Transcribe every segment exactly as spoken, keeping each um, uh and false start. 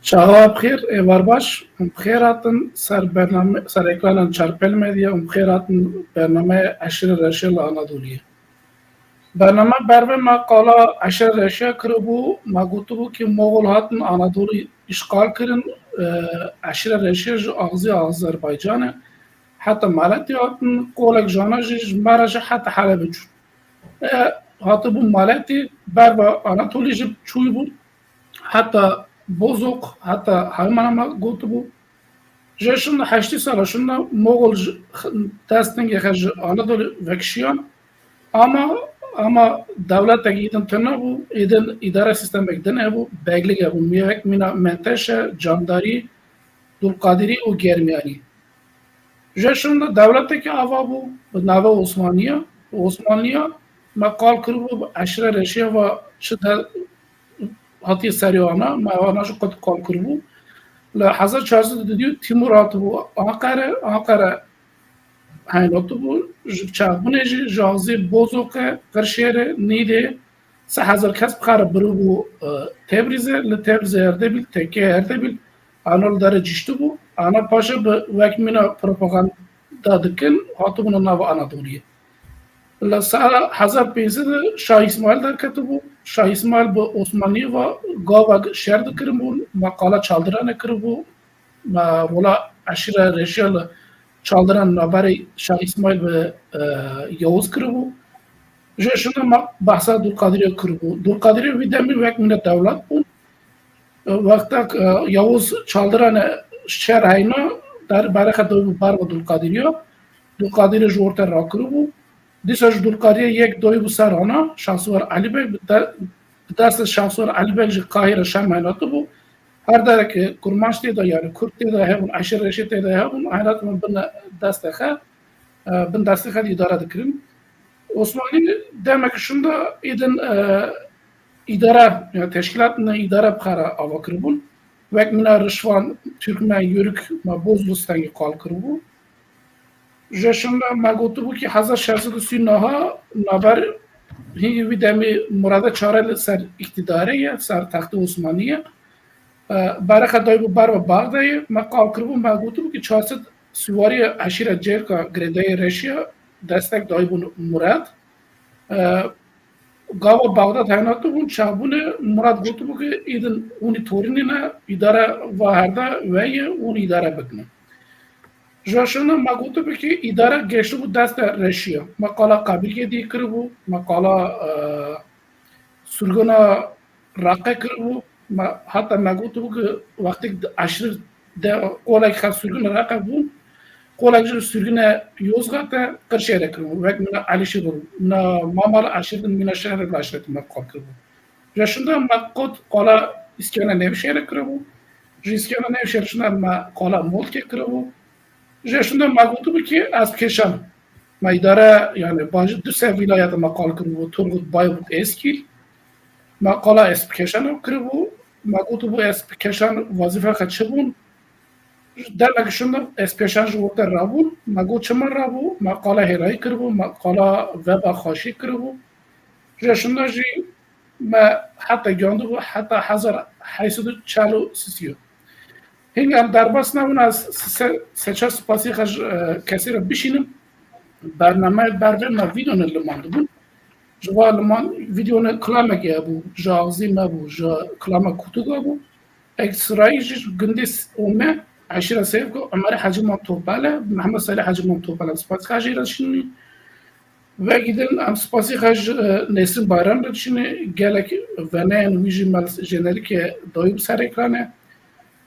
Çawa bi xêr, êvar baş, hûn bi xêr hatin ser bername, ser ekranên Çarpel Medya, hûn bi xêr hatin bernameya Eşîra Reşiya li Anadoliyê. Bername berve me qala Eşîra Reşiya kiribû, me gotibû ki Moxol hatin Anadolî îşxal kirin, e, Eşîra Reşiya ji axzê Azerbaycanê heta Maletê hatin, qolek jana jî ji me re jî heta Helebê çûn. E, hatibû Maletê, berva Anatolî jî çûyibû, heta Bozok, heta Haymana me gotibû. Ji şinda heştê sala şinda Moxol ji x-, destengê xwe ji Anadolî vekişiyan. Ama, ama dewletek îdin tune bû, îdin îdare sîstemek din hebû, beglik hebû, wek mîna menteşe, candarî, Dulqadirî û Germiyanî. Ji şinda dewletekî ava bû, bi navê Osmaniya, Osmanliya, me qal kiribû, bi Eşîra Reşiya ve çi de hatiye serê ana, me ana jî qet qal kiribû. Li hezar çar sed û dudî Timur hatibû Anqere, Anqere heynatibû, ji çavbûnê jî, ji axzê Bozokê, Qirşêrê, Nîdê, sê hezar kes bi xwe re biribû, e, Tebrîzê, li Tebrîzê Erdebîl, tekkeyê Erdebîl, ana li derê cîştibû, ana paşê bi wek mîna propaganda dikin, hatibûne nava Anadoliyê. Li sala hezar pênc sed de Şah Îsmaîl derketibû. Şah Îsmaîl bi Osmaniyê ve gavek şer dikiribûn, me qala Çaldiranê kiribû, me rola Eşîra Reşiya li Çaldiran navberê Şah Îsmaîl bi, e, Yavuz kiribû. Ji şinda me behsa Dulqadiriya kiribû. Dulqadiriya wî demî wek mîna dewlet bûn. Wextek, e, Yavuz Çaldiranê şer heyna, der berê xwe doybû ber bi Dulqadiriya. Dulqadiriya ji ortê rakiribû. Dîsa ji Dulqadiriya yek doybû ser ana, Şahsuwar Elî Beg, bi de-, bi destê Şahsuwar Elî Beg ji Qahîre Şam heynatibû. Her dereke kurmanc tê de, yani Kurd tê de hebûn, Eşîr Reşî tê de hebûn, heynatibûn bin destê xwe, e, bin destê xwe de îdare dikirin. Osmanî demek şinda îdin, e, îdare, yani teşkîlat ne îdare bi xwe re ava kiribûn. Wek mîna Rişvan, Türkmen, Yörük, me Bozlustengî qal kiribû. Ji şinda me gotibû ki hezar şeş sed û sî niha naber hî wî demî Murada Çare li ser îktîdarê ye, ser textê Osmanî ye. E, berê xwe daybû ber ve Baxdayê, me qal kiribû, me gotibû ki çar sed süwariya eşîra Cêrka girêdayê Reşiya destek daybûn Murad. E, Gava Baxdad heynatibûn, çavbûnê Murad gotibû ki îdin hûnî torînî ne, îdare va herde veye, hûn îdare bikine. Ji şinda me gotibû ki îdare geştibû destê Reşiya. Me qala Qabilgê dî kiribû, me qala, e, surgina Reqe kiribû. Me, heta me gotibû ki wextêk di eşîr de qolek xwe surgina Reqe bûn, qolek jî surgina Yozgatê Qirşêrê kiribû. Wek mîna Elîşêr bû. Mîna Mamal eşîr din, mîna şehrê bi eşîretê me qal kiribû. Ji şinda me qot qala Îskana Nevşehirê kiribû. Ji Îskana Nevşehir şinda me qala Molkê kiribû. Ji şinda me gotibû ki ez bikêşan. Me îdare, yani, baş du sê wîlayeta me qal kiribû, Turgut, Bayburt, Eskîl. Me qala ez bikêşan kiribû. Me gotibû ez bikêşan wezîfe xwe çi bûn. Demek şinda ez pêşan ji ortê rabûn. Me got çima rabû? Me qala hêrayî kiribû, me qala veba xweşî kiribû. Ji şinda jî me heta giyandibû, heta hezar heyt sed û çel û sisiyo. Hîn em derbas nebûn, ez se-, seça spasî xwe ji, e, kesî re bişînim. Bernameyê bervê me vîdyoyê liman dibûn. Ji va liman vîdyoyê kilamekê hebû, ji axzî me bû, ji kilama kutûka bû. Eksirayî jî ji gundê S-, Ome, eşîra Sêvko, Omerê Hecî Mam Topel e, Mehmet Salih Hecî Mam Topel e, spasî xwe jê re dişînî. Wekî din em spasî xwe ji, e, Nesrîn Bayram re dişînî, gelek veneyên wî jî me li jenerîkê dayî bi ser ekranê.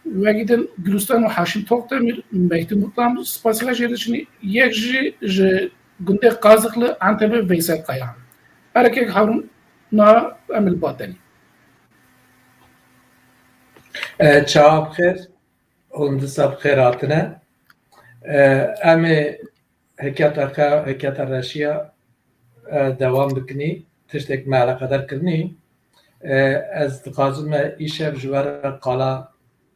Wekî din Gülistan û Haşim Tokdemîr, Mehdî Mutlu em spasî xwe jê re dişînî. Yek jî ji gundê Qazixli Entebê Veysel Kaya. Erkek Harûn na em li ba tenî. E, çawa bi xêr, hûn dîsa bi xêr hatine. E, em ê hiketa xwe, hiketa reşiya, e, dewam bikinî, tiştek me eleqedar kirinî. E, ez dixwazim me îşev ji we re qala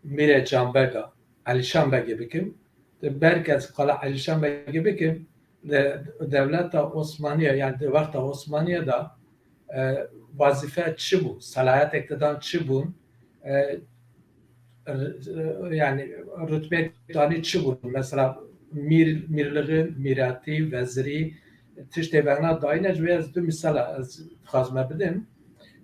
Mîrê Canbega, Elîşan Begê bikim. Di ber ke ez qala Elîşan Begê bikim, di dewleta Osmaniye, yani di wexta Osmaniye de, e, wezîfe çi bû, selahiyetek te dan çi bûn, e, yani rutbê tanî çi bûn? Mesela mîr, mîrlixî, mîratî, vezirî, tiştê vegna dayîne. Ji wê ez du misala ez dixwazim bidim.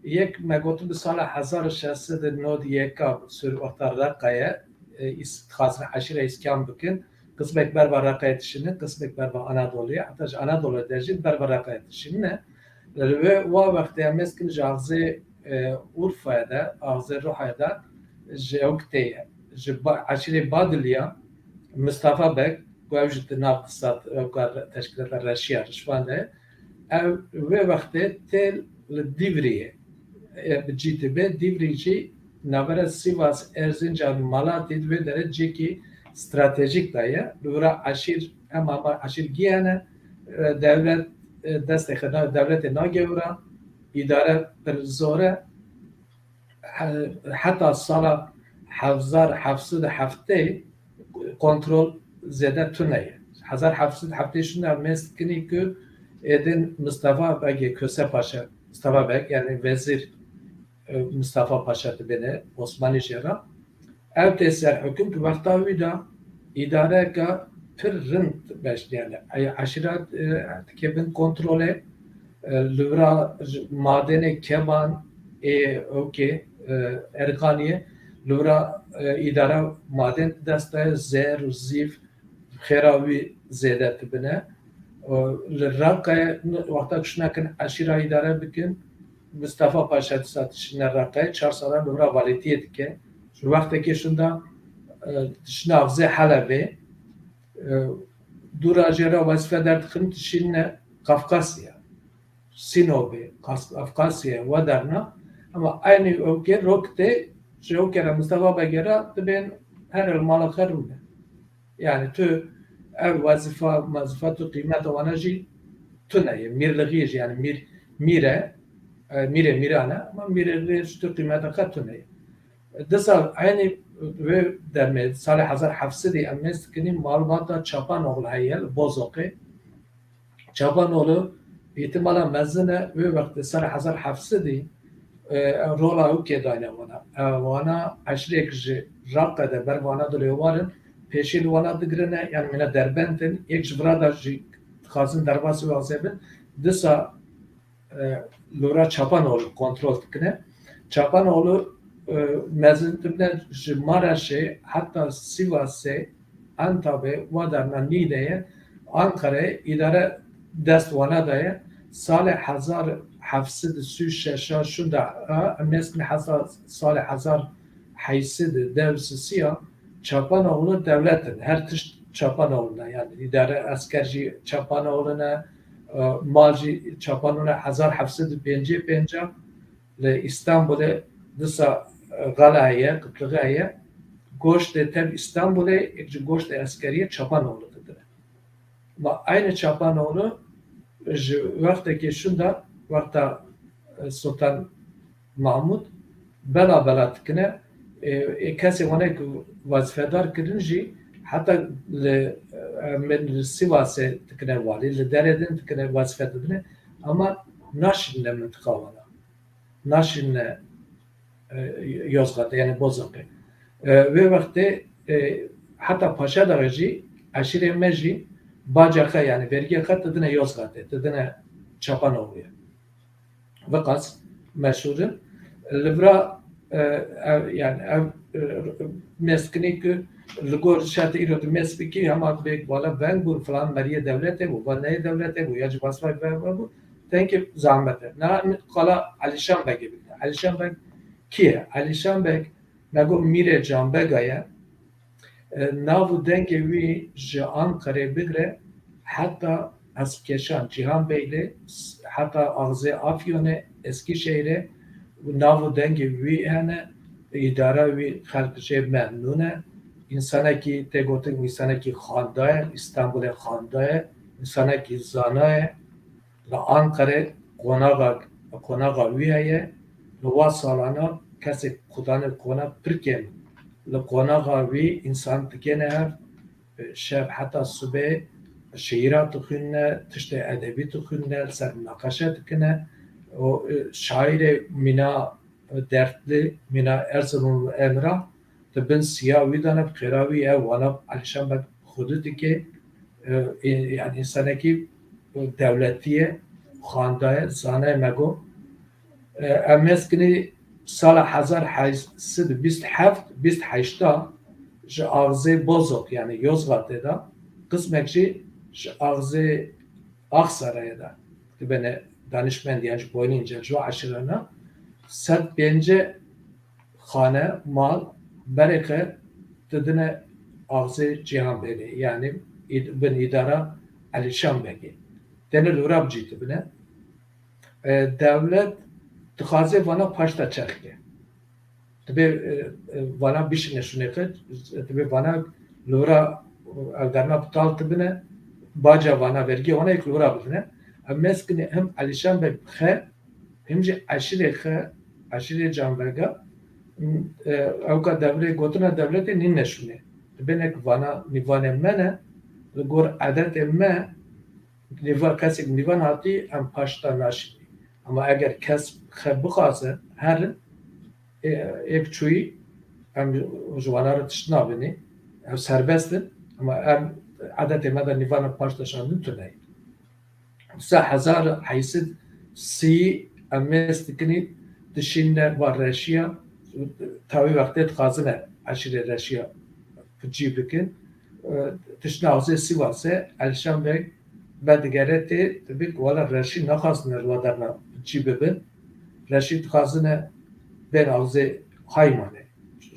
Yek me gotin bi sala hezar û şeş sed û nod yeka sur wexta Reqaye, e, îs-, dixwazin eşîra îskan bikin. Qismek berva Reqaye dişînin, qismek berva Anadoluyê, heta ji Anadolu de jî berva Reqaye dişînine. Li wê wa wextê em êskin ji axzê, e, Urfaya de, axzê Ruhaya de ji ew kitê ye. Ji ba-, eşîrê Badiliya, Mistefa Beg, ku ew jî di nav qisat, ew kar teşkîlata Reşiya Rişvan de ye. Ew wê wextê tê li Dîvriyê, e, bi cî dibe. Dîvrî jî navbera Sivas, Erzincan, Malatî di vê derê cihekî stratejîk de ye. Li wira eşîr hema eşîr giya ne, e, dewlet, e, destê xwe na-, dewletê nagewira, îdare pir zor e. He-, heta sala hezar heft sed û heftê kontrol zêde tune ye. Hezar heft sed û heftê şûnde em hêst dikinî ku êdin Mistefa Begê Kose Paşa, Mistefa Beg, yani vezîr, e, Mistefa Paşa dibêne Osmanî jê re. Ew tê ser huküm, di wexta wî de îdareyeke pir rind beşdiyane. Ey, eşîra, e, dikevin kontrolê, e, li wira ji madenê keban ê ewkê, e, Erxaniyê, li wira, e, îdara maden dest de, zer û zîv xêra wî zêde dibine. E, li Reqe wexta ku şinakin eşîra îdare bikin, Mistefa Paşa disa dişine Reqe, çar sala li wira valîtiyê dike. Ji wextekê şinda, e, dişine axzê Helebê, e, dûra jê re wezîfe derdixin, dişînine Kafkasya, Sinopê, Kas-, Kafkasyayê we derna. Ama eynî ewkê rokitê ji ewkê re Mistefa Begê re dibên her li mala xwe rûne. Yani tu ev wezîfa, wezîfa tu qîmeta wana jî tune ye. Mîrlixiyê jî, yani mîr, mîr e, e, mîrê mîran e, ama mîrê jî tu qîmeta xwe tune ye. Disa eynî wê demê, salê hezar heft sedî em hêst dikinî, malbata Çapanoğlu heye li Bozoqê. Çapanoğlu îhtimala mezin e, wê wextê salê hezar heft sedî, e, rola ewkê dayne wana. E, wana eşrêk ji Reqe de ber vana dilê warin, pêşî li wana digirine, yan mîna Derbent in, yek ji vira de jî dixwazin derbasî wazê bin. Disa, e, li wira Çapanoğlu kontrol dikine. Çapanoğlu, e, mezin dibine ji Maraşê heta Sivasê, Antabê, wa derna Nîneyê, Ankarayê îdare dest wana daye. Salê hezar heft sed û sî û şeş şûnda, e, em nêskin heta salê hezar heyt sed û deh û sisiya Çapanoğlu dewlet in. Her tişt Çapanoğlu ne. Yani îdare esker jî Çapanoğlu ne, e, mal jî Çapanoğlu ne. Hezar heft sed û pêncî pênc li Îstanbulê disa, e, xala heye, qitlixe heye. Goştê tev Îstanbulê, yek ji goştê eskeriyê Çapanoğlu didine. Ma aynî Çapanoğlu ji wextekê şûnda, wexta, e, Sultan Mahmud bela bela dikine, e, e, kesê wane ku wezîfedar kirin jî heta li, e, min li Sivasê dikine walî, li derê din dikine wezîfe didine, ama naşînine mintiqa wana. Naşînine, e, Yozgatê, yani Bozoqê. E, wê wextê, e, heta Paşa Daxê jî, eşîrê me jî baca xwe, yani vergiya xwe didine Yozgatê, didine Çapanoğlu'ya. Viqas meşhûr in. Li vira, e, ev, yani ev, e, mêskinî ku li gor şertê îro tu mês bikî, hema bêk bala veng bû, filan meriyê dewletê bû, va neyê dewletê bû, ya ji basvay ve bû, tenkî zahmet e. Na min qala Elîşan Begê bikine. Elîşan Beg kî ye? Elîşan Beg, me got mîrê Canbega ye. E, nav û dengê wî ji Anqerê bigire heta Hespkeşan, Cîhanbeylê, s-, heta axzê Afyonê, Eskîşehîrê, û nav û dengê wî hene, îdara wî xelk jê memnûn e. Însanekî, tê gotin, însanekî xanda ye, Îstanbulê xanda ye, însanekî zana ye. Li Anqerê qonaxa, qonaxa wî heye. Li wa salana kesê ku dane qonax pir kêm in. Li qonaxa wî însan digêne hev, şev heta sibê şiîra dixwînine, tiştê edebî dixwînine, li ser minaqeşe dikine. Û, e, şaîrê mîna Dertli, mîna Erzurum Emrah, di bin siya wî de ne, bi xêra wî ye, wana Elîşan Beg xwedî dike, e, e, yani însanekî dewletî ye, xanda ye, zana ye, me got. E, em hêz kinî sala hezar heyt sed û bîst heft, bîst heşta ji axzê Bozok, yani Yozgatê de, qismek jî ji axzê Axsarayê de dibene danişmend, yani ji Boyunînce, ji eşîrana sed pêncî xane, mal, berê xwe didine axzê Cîhan Begê, yani îd-, bin îdara Elîşan Begê. Têne li wira bi cî dibine. E, dewlet dixwaze vana paşta çerxke. Dibê, e, e, vana bişîne şûnê xwe, dibê vana li wira, e, ev derna bi tal dibine, baca vana, vergiyê wana yek li wira bidine. Em hêz kinî him Elîşan Beg bi xe, him jî eşîrê xe, eşîrê Canbega, e, ewka devrê gotina dewletê nîne şûnê. Dibê nek vana nîvanê me ne, li gor edetê me, nîva-, kesek nîvan hatî, em paşta naşînî. Ama eger kes xe bixwaze herin, e, êk çûyî, em ji wana re tişt nabinî. Ew serbest in, ama em edetê me de nîvana paşta şandin tune ye. Sa hezar heyt sed sî em mêz dikinî, dişîne va reşiya, tawî wextê dixwazine eşîrê reşiya cî bikin. E, tiştine axzê Sîwasê, Elîşan Beg vedigere tê, dibê ku wela reşî naxwazine li wa derna cî bibin. Reşî dixwazine bên axzê Haymanê.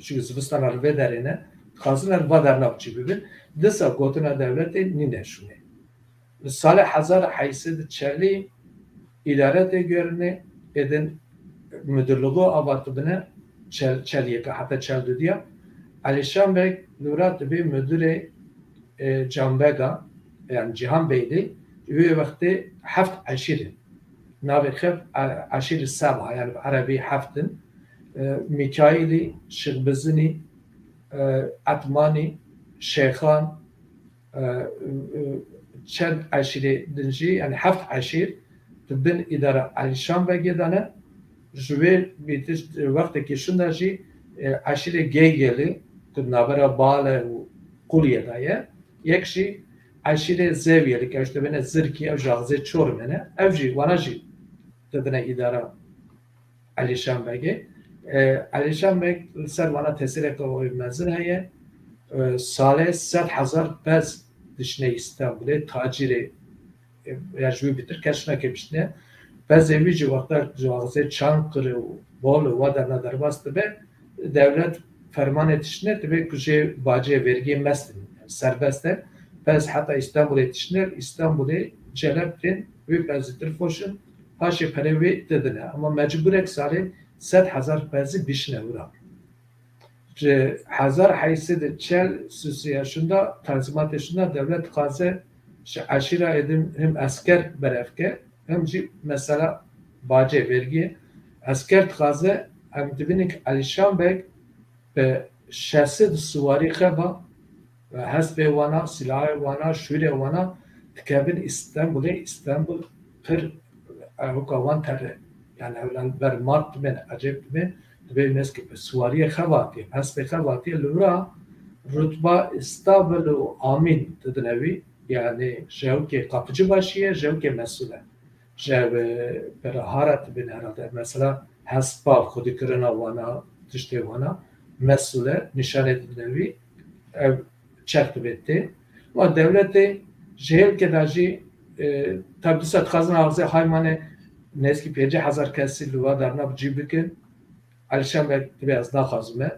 Çünkü zivistana li vê derê ne, dixwazine li va derna cî bibin. Disa gotina dewletê nîne şûnê. Li salê hezar heyt sed çelî îdare tê guherînê, êdin müdürlüğü ava dibine çel-, çeliyeke, heta çel dudiya. Elîşan Beg li wira dibê müdürê, e, Canbega, yani Cihan Beyli, wê wextê heft eşîr in. Navê xev, e, eşîr Seba, yani bi erebî heft in. E, Mîkaîlî, Şixbizinî, e, Etmanî, Şêxan, e, e, çend eşîrê din jî, yani heft eşîr di bin îdara Elîşan Begê de ne. Ji wê bîtir wextekî şûnda jî, e, eşîrê Geygelî ku navbera Bale û Quliyê de ye, yek jî eşîrê Zewiyelî ke ew ji dibêne Zirkî, ew ji axzê Çorumê ne, ew jî, wana jî didine îdara Elîşan Begê. E, Elîşan Beg li ser wana tesîreke wî mezin heye. E, salê sed hezar pez dişine Îstanbulê, tacîrê, e, ya ji wî bîtir kes nake biştine. Pezê wî jî wexta ji axzê Çankırı û Bolu wa derna derbas dibe, dewlet fermanê tiştine dibe ku jê bacê vergiyê mestin, serbest e. Pez heta Îstanbulê tiştine, Îstanbulê celeb tên, wî pez zîtir foşin, paşê perê wê didine. Ama mecbûrek salê sed hezar pezî bişine wira. Ji hezar heyt sed çel sisiya şunda, tanzîmatê şunda dewlet dixwaze ji eşîra êdin him esker berevke, him jî mesela bacê vergiyê. Esker dixwaze, em dibînin ki Elîşan Beg bi şeş sed siwarî xeva, hespê wana, silahê wana, şûrê wana dikevin Îstanbulê. Îstanbul pir, e, hoka wan tere, yani ew li ber mat dibên, ecêb dibên, dibê meskî bi siwariyê xevatî, hespê xevatî li wira rutba îstabil û amîn didine wî, yani jewkê qapicî başî ye, jewkê mesûl e. Ji ev, e, berahara dibin herhalde. Mesela hespa xwedîkirina wana, tiştê wana, mesûle, nîşanê didine wî, ev çerx dibe tê. Wa dewletê ji hêlkê de jî, e, tab dîsa dixwazin axzê Haymanê nêzkî pêncî hezar kesî li wa derna bi cî bikin. Elîşan Beg dibê ez naxwazim e.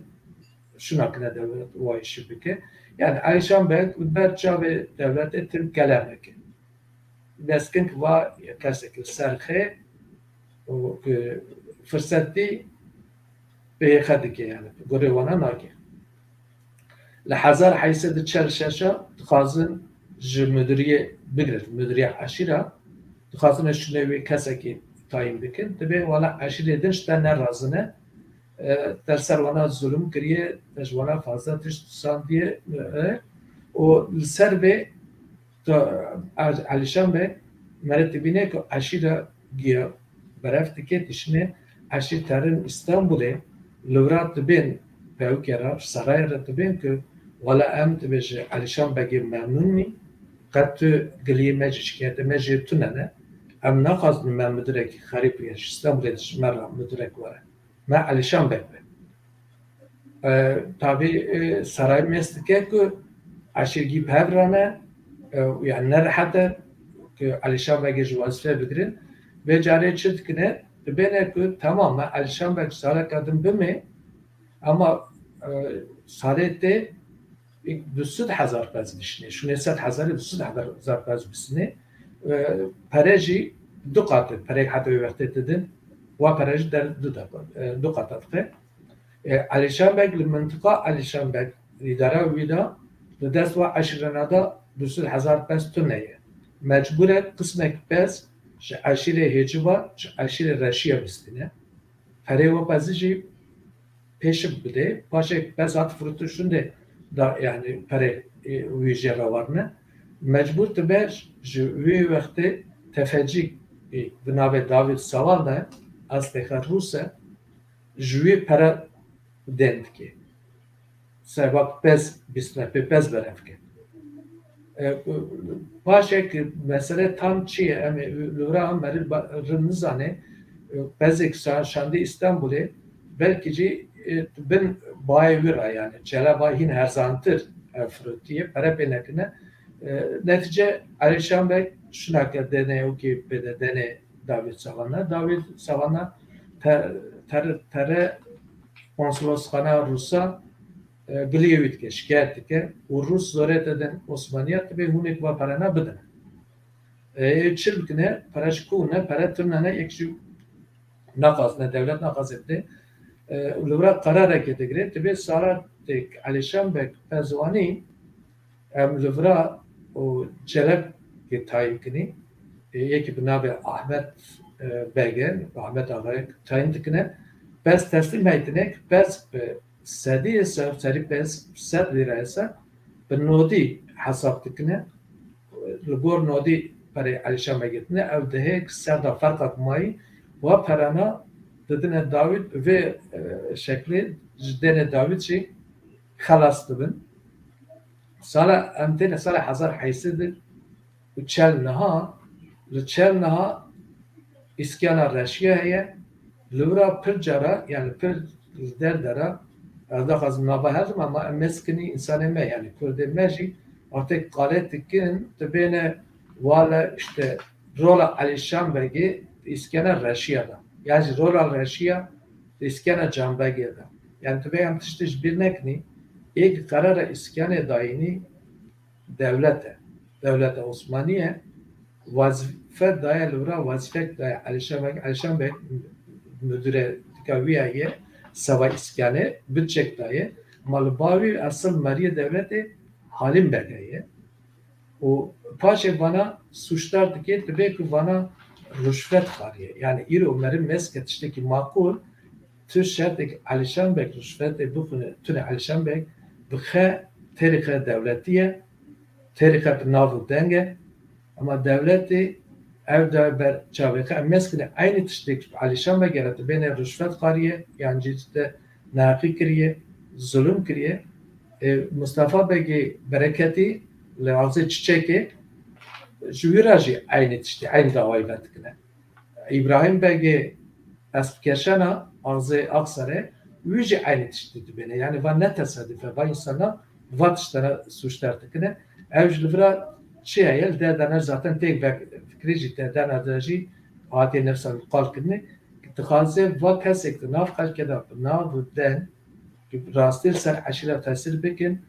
Şuna kine dewlet wa îşi bike. Yani Elîşan Beg li ber çavê dewletê tim kelem dike. Destkin ki va kesek li ser xê û ki firsetî pê xwe dike, yani gurê wana nake. Li hezar heyt sed û çel şeş a dixwazin ji müdüriyê bigrin, müdüriyê eşîra, dixwazin şûnê wê kesekî tayîn bikin. Dibê wala eşîrê din ji te nerazine, e, te li ser wana zulm kiriye, te ji wana fazla tişt sandiye, e, û li ser vê tu, Elîşan Beg, mere dibîne ku eşîra giya berev dike, dişine eşîr terin Îstanbulê, li wira dibên Ewkê re, serayê re dibên ku wela em dibê ji Elîşan Begê memnûn nîn, qet tu giliyê me jî, şikayetê me jê tune ne. Em naxwazin me mudirekî xerîb ya ji Stenbolê ji me re mudirek were. Me Elîşan Beg be. E, tabî, e, serayê mêz dike ku eşîrgî bi hev re ne, e, yani ne rehet e ku Elîşan Begê ji wezîfe bigirin. Vê carê çi dikine? Dibêne ku temam me Elîşan Beg saleka din bimê, ama, e, salê tê du sed hezar pez bişinê. Şûnê sed hezarê du sed hezar pez bişinê. E, pere jî du qat e. Perê heta wê wextê didin. Wa pere jî der du de, e, du qata dike. E, Elîşan Beg li mintiqa Elîşan Beg, îdara wî de, li dest wa eşîrana de du sed hezar pez tune ye. Mecbûr e qismek pez ji eşîrê Hêciva, ji eşîrê Reşiya bistîne. Perê we pezî jî pêşiv bidê. Paşê pez hat firotin şûnde da, yani perê, e, wî jê re warine. Mecbûr dibe ji wî wextê tefecî, e, bi navê Dawîd Sawan de, eslê xwe rûs e, ji wî pere dên dike. Seba pez bistine, pê pez berev ke. E, paşê ki mesele tam çi ye, em ê li wira merî ba-, rin nizane, e, pezek sa-, şandî Îstanbulê, belkî jî, e, bin bayê wî re, yani celeba hîn erzantir ev firotiye, pere pê nekine. E, netîce Elîşan Beg şinake denê û ki pê de denê Dawîd Savana. Dawîd Savana te-, ter-, tere konsolosxana Rûsa, e, giliyê wî dike, şikayet dike û Rûs zorê te den Osmaniya, dibê hûn ê va perena bidin. E, çi bikine, pere ji ku ne, pere tune ne, yek jî naxwazine, dewlet naxwaze bide. E, li wira qerareke digire, dibê sala têk Elîşan Beg pez wanî, em li vira û celebkê tayîn kinî, e, yekî bi navê Ahmet, e, Beg e, Ahmet Axayê tayîn dikine, pez teslîm heytine, pez bi sedî ye ser, serî pez sed lîre ye ser, bi nodî hesab dikine, li gor nodî perê Elîşan Begê tine, ew dihê ki ser de ferqek mayî, wa perana didine Dawîd, bi vê, e, şeklê ji denê Dawîd jî xelas dibin. Sala, em têne sala hezar heyşt sed û çel niha, li çel niha îskana Reşiya heye, li wira pir cara, yani pir li derdera, ez daxwazim nava herim, ama em meskinî însanê me, yani Kurdê me jî artık qalet dikin, dibêne wale işte rola Elîşan Begê îskana Reşiya da. Yani jî rola Reşiya îskana Can Begê da. Yani tu vê em tiştî ji bîr nekinî, êk qerara îskanê dayînî dewlet e. Dewleta Osmanî ye. Wezîfe daye li wira, wezîfek daye Elîşan Beg. Elîşan Beg müdüre dika wî ye, seba îskanê, bütçek daye. Ma li ba wî esil meriyê dewletê Halim Beg ye. Û paşê vana sûcdar dike, dibê ku vana ruşvet xwariye. Yani îro meriv meske tiştekî maqûl, tu şertek Elîşan Beg ruşvetê bixwine, tune Elîşan Beg bi xe têrê xe dewletî ye, têrê xe bi nav û deng e. Ama dewletê ew da ber çavê xe, em meskine eynî tiştek Elîşan Beg re dibêne ruşvet xwariye, yan jî te neheqî kiriye, zulum kiriye. E, Mustafa Begê Bereketî li axzê Çiçekê ji wî re jî eynî tiştî, eynî dawayî vedikine. Îbrahîm Begê Espkeşana axzê Akserê, wî jî eynî tiştî dibêne. Yani va ne tesadüf e, va însana va tiştana sûcdar dikine. Ew ji li vira çi heye? Li derdana zaten têk vek-, fikirê jî derdana de jî hatiye nefsan qal kirine. Dixwaze va kesek di nav xelkê de bi nav û deng, rastî li ser eşîra tesîr bikin,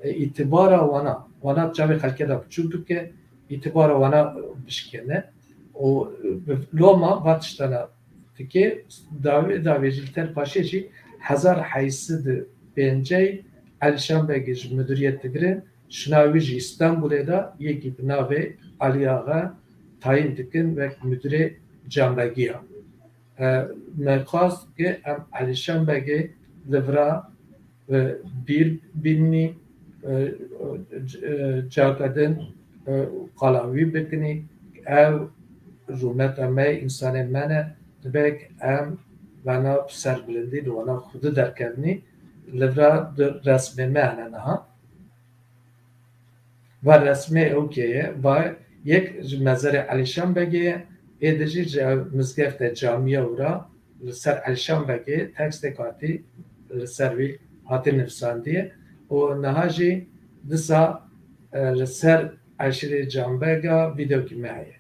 e, îtibara wana, wana çavê xelkê de biçûk bike, îtibara wana, e, bişkene. Û, e, bi loma va tiştana dike, dawê, dawê jî li ter paşê jî hezar heyşt sed û pêncî Elîşan Begê ji müdüriyet digirin, şina wî jî Stenbolê de yekî bi navê Alî Axa tayîn dikin wek müdürê Canbegiya. E, me xwest ke em Elîşan Begê li vira, e, bîr bînî, e, e, caka din, e, qala wî bikinî. Ew rûmeta me, însanê me ne, dibe ke em vana bi serbilindî li wana xwedî derkevnî. Li vira du resmê me hene niha. Va resmê ewkê ye, va yek ji mezerê Elîşan Begê ye, ê di jî ji ew mizgefte camiya wira li ser Elîşan Begê tekstê katî li ser wî hatî nivîsandî ye û niha jî disa, e, li ser eşîrê Canbega vîdeokî me heye.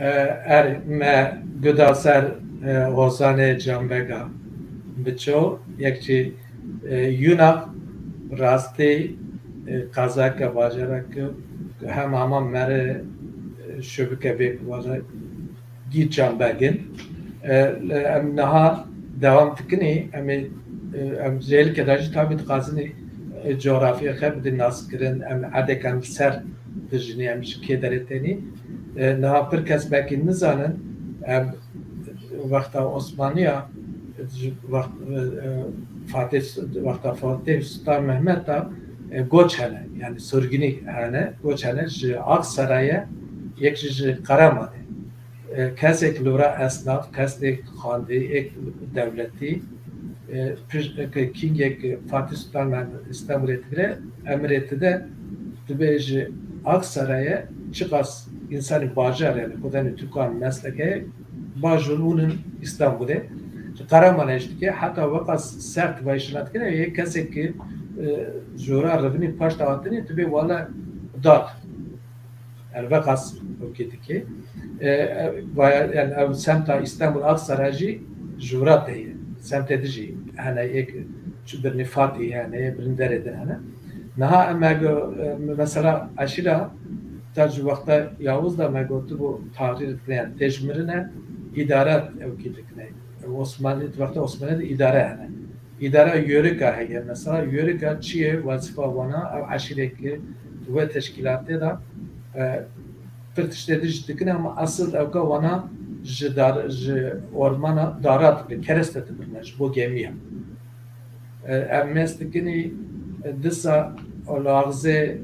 E, er me guda ser, e, Hozanê Canbega biço, yek jî, e, Yunak rastî, e, qezake bajareke hem hema mere, e, şubike bê wala gî Canbegin. E, em niha dewam dikinî, em ê, e, em jêlike de jî tabî dixwazin, e, coğrafya xwe bidin naskirin, em erdek em ser dijinî, em ji kê derê tenî. E, niha pir kes belkî nizanin, em wexta Osmaniya, ji wext-, e, e, Fatih, wexta Fatih Sultan Mehmet de, e, goç hene, yani sorgunî hene, goç hene ji Aksarayê, yek jî ji Qeremanê. E, kesek li wira esnaf, kesek xwendî, êk dewletî, e, pir-, ke kîngek Fatih Sultan Mehmet Îstanbulê digire, emirê ti de dibe ji Aksarayê çiqas însanê bajar, yani xwedên Tirkan mesleke bajar hûn in Îstanbulê. Ji Qeremanê jî dike, heta weqas sert vayşina dikire, yê kesek ki, e, jora rivînî paşta hatinî, dibe wala dad. Yani veqas okê dike. E, e, vaya, yani ev semta Îstanbul Aksaray jî ji wira tê ye. Semtê di jî hene, yek çi birnî Fatî hene, yê birnî derê din hene. Niha em me go-, e, mesela eşîra ta ji wexta Yavuz de me gotibû tahrîr dikine, yani tê ji mirine îdare ew kî dikine. Osmanlî, di wexta Osmanlî de îdare hene. Îdara yörika heye. Mesela yörika çi ye? Wezîfa wana, ew eşîreke di wê teşkîlatê de, e, pir tiştê din jî dikin, ama esil ewka wana ji dar, ji ormana dara dibir, kereste dibirne ji bo gemiya. E, em mêz dikinî, e, disa li axzê,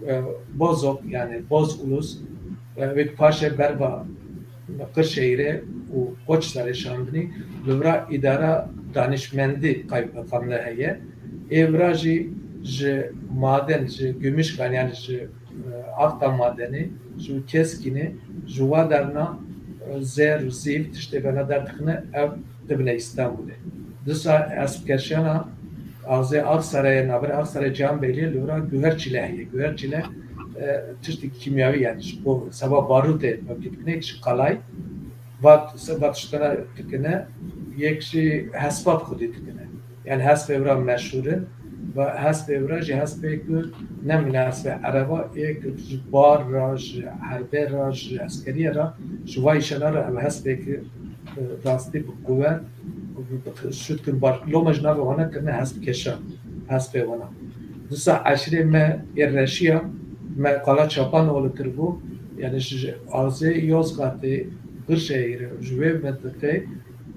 e, Bozok, yani Boz Ulus, e, wek paşê berva Qirşehîrê û Qoçserê şandinî, li vira îdara danişmendî kaymeqamle heye. Ê vira jî ji maden, ji Gümüşkan, yani ji, e, axta madenê, ji Keskînê, ji wa derna, e, zêr û zîv tiştê bela derdixine, ev dibine Îstanbulê. Disa hespkeşana axzê Aksarayê, navbera Aksarayê Cihanbeyliê li vira guher çile heye. Guher çile, e, tiştê kîmyawî, yani ji bo seba barûtê mevkî dikine, yek ji qalay, va, va tiştana dikine, yek jî hespa bi xwedî dikine. Yani hespê vira meşhûr in, va hespê vira jî hespê ku ne mîna hespê ereba, yek ji bar ra, ji herbê ra, ji eskeriyê ra, ji va îşana ra ev hespê ku, e, rastî bi quwet, bi, bi, şût kin bar. Loma ji navê wana kirine hespkeşa, hespê wana. Disa eşîrê me ê reşiya, me qala Çapanoğlu kiribû, yani ji, ji axzê Yozgatê, Qirşehîrê, ji wê mintiqê,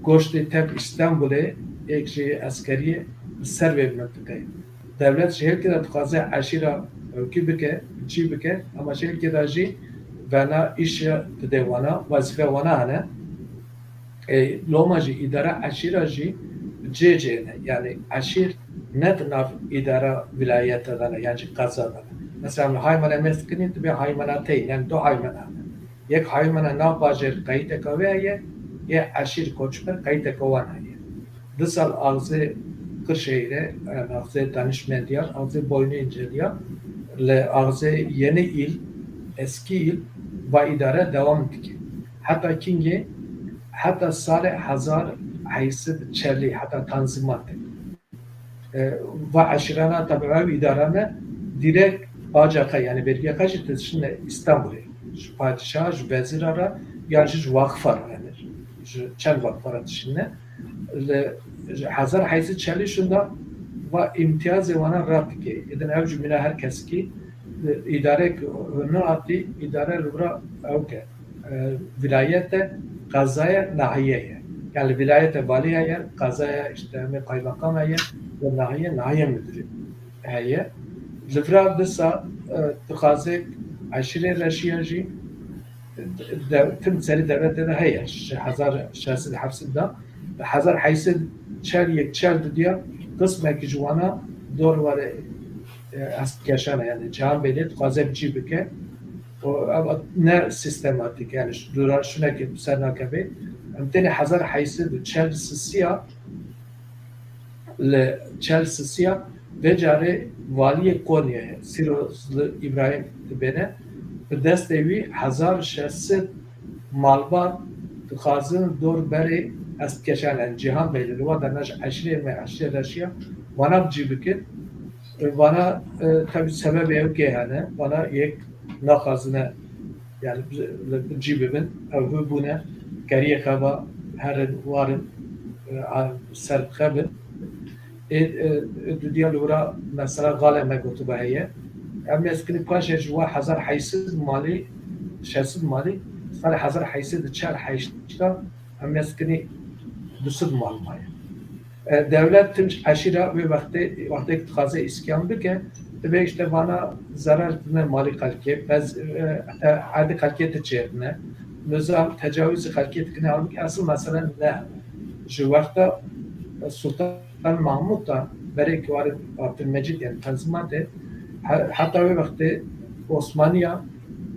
goştê tev Îstanbulê, êk jî eskeriyê li ser vê mintiqê. Dewlet ji hêlkê de dixwaze eşîra ewkî bike, çî bike, ama ji hêlkê de jî vena îşe dide wana, wezîfe wana hene. E, loma jî îdara eşîra jî cê cê ne. Yani eşîr ne di nav îdara vilayete de ne, yan jî qeza de ne. Mesela haymana mêz dikinî, dibe haymanateyî, yani du haymana hene. Yek haymana nav bajêr qeyteka wê heye, yê eşîr koçber qeyteka wan heye. Di sal axzê Qirşehîrê, e, axzê danişmendiya, axzê boynu inceliya, li axzê Yeni Il, Eski Il, va îdare dewam dike. Heta kîngê, heta salê hezar heyşsed çelî, heta tanzîmatê. E, va eşîrana tabi ev îdarane direkt baca xwe, yani vergiya xwe jî dişine Îstanbulê. Ji padişah, ji vezîra re, yan jî ji waqifa re, yani ji çend waqifa re dişine. Li hezar heyşsed çelî şûnda va îmtiyazê wana red dike. Êdin ev jî mîna her kesekî, e, îdarek hûn nehatî, îdare li vira ew ke, e, vilayete, qezaya, nahiye ye. Yani vilayete valî heye, qezaya işte em ê kaymakam heye, ve nahiye, nahiye müdürü heye. Li vira disa, e, dixwaze eşîrê reşiya jî, de, tim serî dewletê de heye. Ji hezar şeş sed heft sed de, hezar heyşsed çel yek çel didiya, qismekî ji wana dor were, e, hestkeşan e, yani Cihanbeyliê dixwaze bi cî bike. O, ev ne sistematîk, yani dora şunekê bi ser nakeve. Em tenê hezar heyşsed û çel sisiya li çel sisiya vê carê valiyê Konyayê, Sîrozli Îbrahîm dibêne, bi destê wî hezar şeş sed malbat dixwazin dor berê ez dikeşan, yani Cîhan Bey li wa derna ji eşîrê me, eşîrê Reşiya, vana bi cî bikin. E, vana, e, tabii sebebê ew kê hene, vana yek naxwazine, yani bi, bi cî bibin, ew hû bûne, keriyê xeva herin, warin, e, a, ser bi xebin. Ê, e, e, dudiya li wira mesela xalê me gotibe heye. Em ê zikinî paşê ji we hezar heyşt sed malî, şeş sed malî, salê hezar heyşt sed û çar heyşt de em ê zikinî du sed mal maye. E, dewlet tim ji eşîra wê wextê, wextê dixwaze îskan bike, dibe işte vana zerar dine malî xelkê, bez, e, e, erdê xelkê diçêrine, nizam tecawizî xelkê dikine, halbûkî esil mesele ne. Ji wexta, e, Sultan Mahmûd da berê kiwarê Abdülmecîd, yani Tanzimatê, he-, heta wê wextê Osmaniya,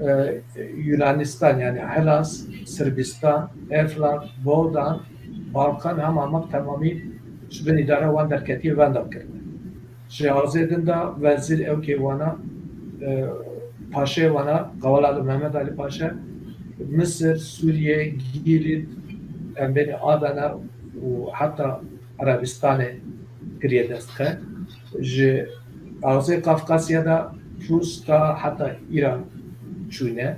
e, Yunanistan, yani Hellas, Sırbistan, Eflak, Boğdan, Balkan hema hema temamî ji bin îdara wan derketiye, wenda kirine. Ji axzê din de wezîr ew kê wana, e, paşê wana, Qawal Ali, Mehmet Ali Paşa, Misir, Sûriye, Gîlîd, em bênî Adana û heta Erebistanê kiriye dest xwe. Ji axzê Kafkasya de Rûs ta heta Îran çûne.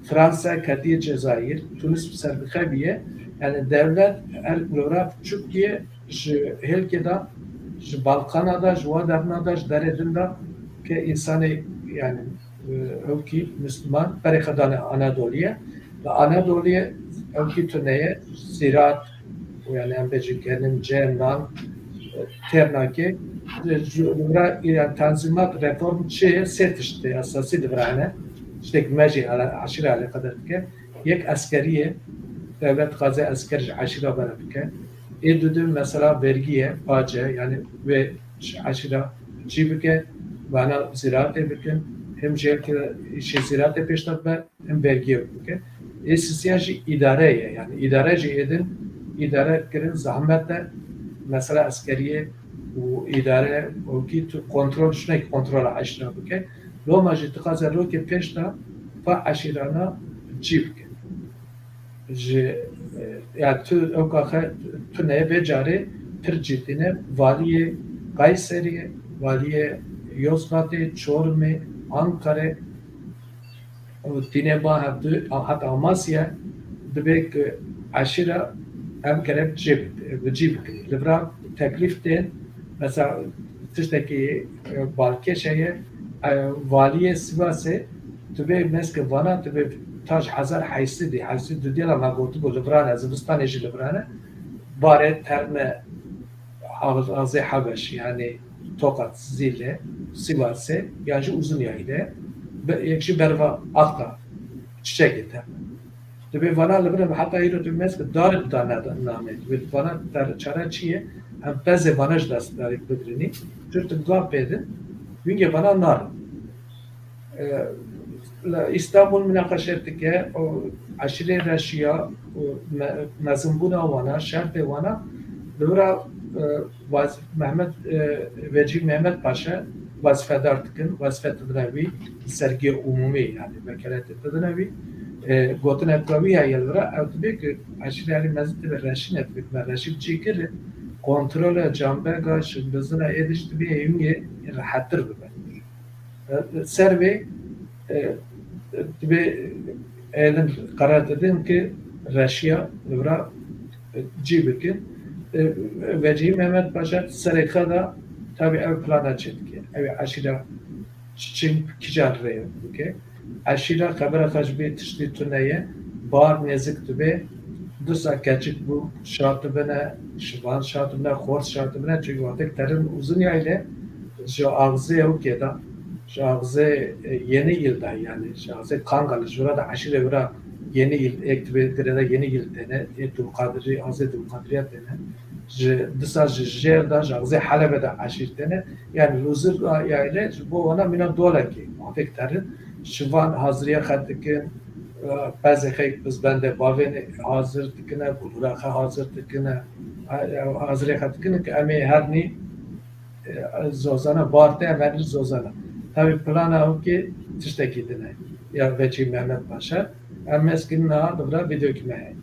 Fransa ketiye Cezayir, Tunis bi ser bi xwe bûye. Yani dewlet her lora biçûk bûye, ji hêlkê de, ji Balkana de, ji wa derna de, ji derê din de ke însanê, yani, e, ewkî Müslüman berê xwe dane Anadoliyê. Li Anadoliyê ewkî tune ye, ziraat, yani em bêjin genim, cem, nan, e, têr nake. Ji, ji, li vira, yani, tanzîmat, reform çi ye? Sê tişt tê esasî li vira hene. Tiştek me jî ele-, eşîra eleqedar dike. Yek eskerî ye, dewlet dixwaze esker ji eşîra ve re bike. Ê dudin mesela vergî ye, pace, yani wê ji eşîra cî bike, vana zîratê bikin, hem jê ke îşê zîratê pêş de bibe, hem vergiyê bike. Ê sisiya jî îdare ye, yani îdare jî êdin, îdare kirin zahmet e, mesela eskeriyê û îdare û kî tu kontrol, şinekî kontrola eşîra bike. Loma jî dixwaze rokê pêş de pa eşîrana cî bike. Ji, e, ya tu ewka xe tune vê carê pir cî tîne valiyê Kayseriyê, valiyê Yozgatê, Çorumê, Ankarê û tîne ba hevdu, a, heta Amasya dibe ku eşîra em gerek cê bi, bi cî bikin. Li vira teklîf tên, mesela tiştekî, e, balkêş heye, e, valiyê Sivasê, tu bê meske vana, tu bê ta ji hezar heyşt sedî, heyşt sed û duyê de me gotibû li vira ne, zivistanê jî li vira ne, barê terme Ağzê Habeş, yani Tokat, Zile, Sivasê, ya jî Uzun Yayla, be-, yek jî berva Axta, çiçekê te. Dibe vana li vir heta îro tu meske dar da ne-, name. Dibe vana ter-, çare çi ye? Em pezê vana ji dest darê bigirinî. Çu tu gav pê din, wîngê vana narin. E, li Îstanbul minaqeşe dike, û eşîrê Reşiya û me-, mezinbûna wana, şertê wana, li wira, e, waz-, Mehmet, e, Vecî Mehmet Paşa wezîfedar dikin, wezîfe didine wî, sergiye umûmî, yani vekeletê didine wî. E, gotine ku wî heye li vira, ew dibe ku eşîrê Elî Mezin dibe Reşî ne, dibe me Reşî bi cî kir, kontrola Canbega, Şinbizina êdî jî dibe hêwî rehettir bibe. Ser vê, e, divê êdin qerar didin ki Reşiya li vira, e, cî bikin. E, Vecihî Mehmet Paşa serê xwe de tabî ev plana çêdike. Ew ê eşîra çi-, çing bi kîjan rê bike. Eşîra xebera xwe ji bê tiştî tune ye. Bar nêzik dibe. Disa keçik bû, şa dibine, şivan şa dibine, xort şa dibine. Çünkü wextek terin Uzun Yayla ji axzê ew kê de, ji axzê, e, Yeni Yıl da, yani ji axzê Kangal, ji wira da eşîrê wira Yeni Yıl, ek dibe girê de Yeni Yıl têne, ê Dulqadirî, axzê Dulqadiriya têne. Ji disa ji jêr da, ji axzê Helebe de eşîr têne. Yani li Uzun Yayla ji bo wana mîna dolekê, wextek terin şivan haziriya xwe dikin, e, pezê xwe pizbendê bavên hazir dikine, gulûra xwe hazir dikine, e, hazirê xwe dikine ki em ê hernî, e, zozana, bar te em hernî zozana. Tabî plana ew ki tiştekî din e. Ya Vecî Mehmet Paşa, Em mezkirina li vira vîdeoyekî me heye.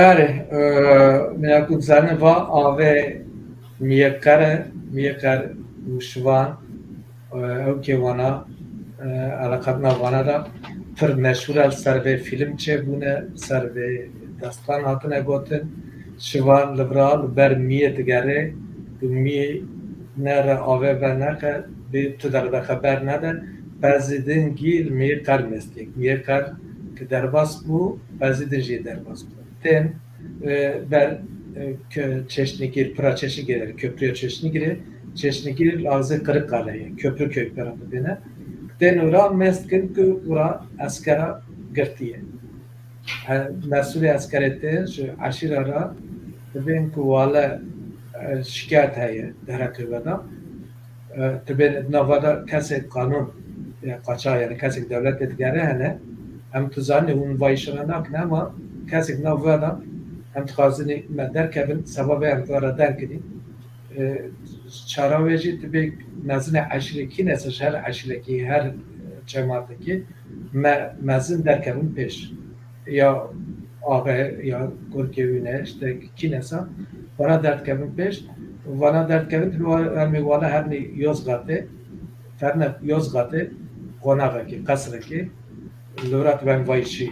Erê, e, mîna ku dizane va avê Miyekar e, Miyekar û Şivan, e, ew kê wana, e, eleqetna vana de pir meşhûr e, li ser vê fîlm çêbûne, li ser vê destan hatine gotin. Şivan li vira li ber miyê digere, tu miyê nere avê veneke, bê tu de li bexeber nede. Bezîdin gî li Miyekar mestiyek. Miyekar ki derbas bû, Bezîdin jî derbas bû. Tên, e, ber, e, ke-, Çeşnîgîr, pira Çeşnîgîr, yani köprüya Çeşnîgîrê, Çeşnîgîr li axzê Qirikale ye, Köprüköy pera dibêne. Tên ora mest kin ku ora eskera girtiye. E, mesûlê eskerê tên ji eşîra re dibên ku wale, e, şikayet heye, dere tövbe de. E, tu bên di nava de kesek qanûn, e, qaça, yani kesek dewletê digere hene. Em tu zanî hûn vayîşana nakin, ama kesek nav ve de em dixwazin me derkevin, sebabê em vara derkirî. E, çara wê jî tu bê mezinê eşîrê kî nese, ji her eşîrekî, her, e, cematekî me, mezin derkevin pêş. Ya axe, ya kurkê wî ne, işte kî nesa, vana derdkevin pêş, vana derdkevin, tu wa-, em ê wala hernî Yozgatê, ferne Yozgatê, qonaxekê, qesrekê, li wira tu ben vayîşî,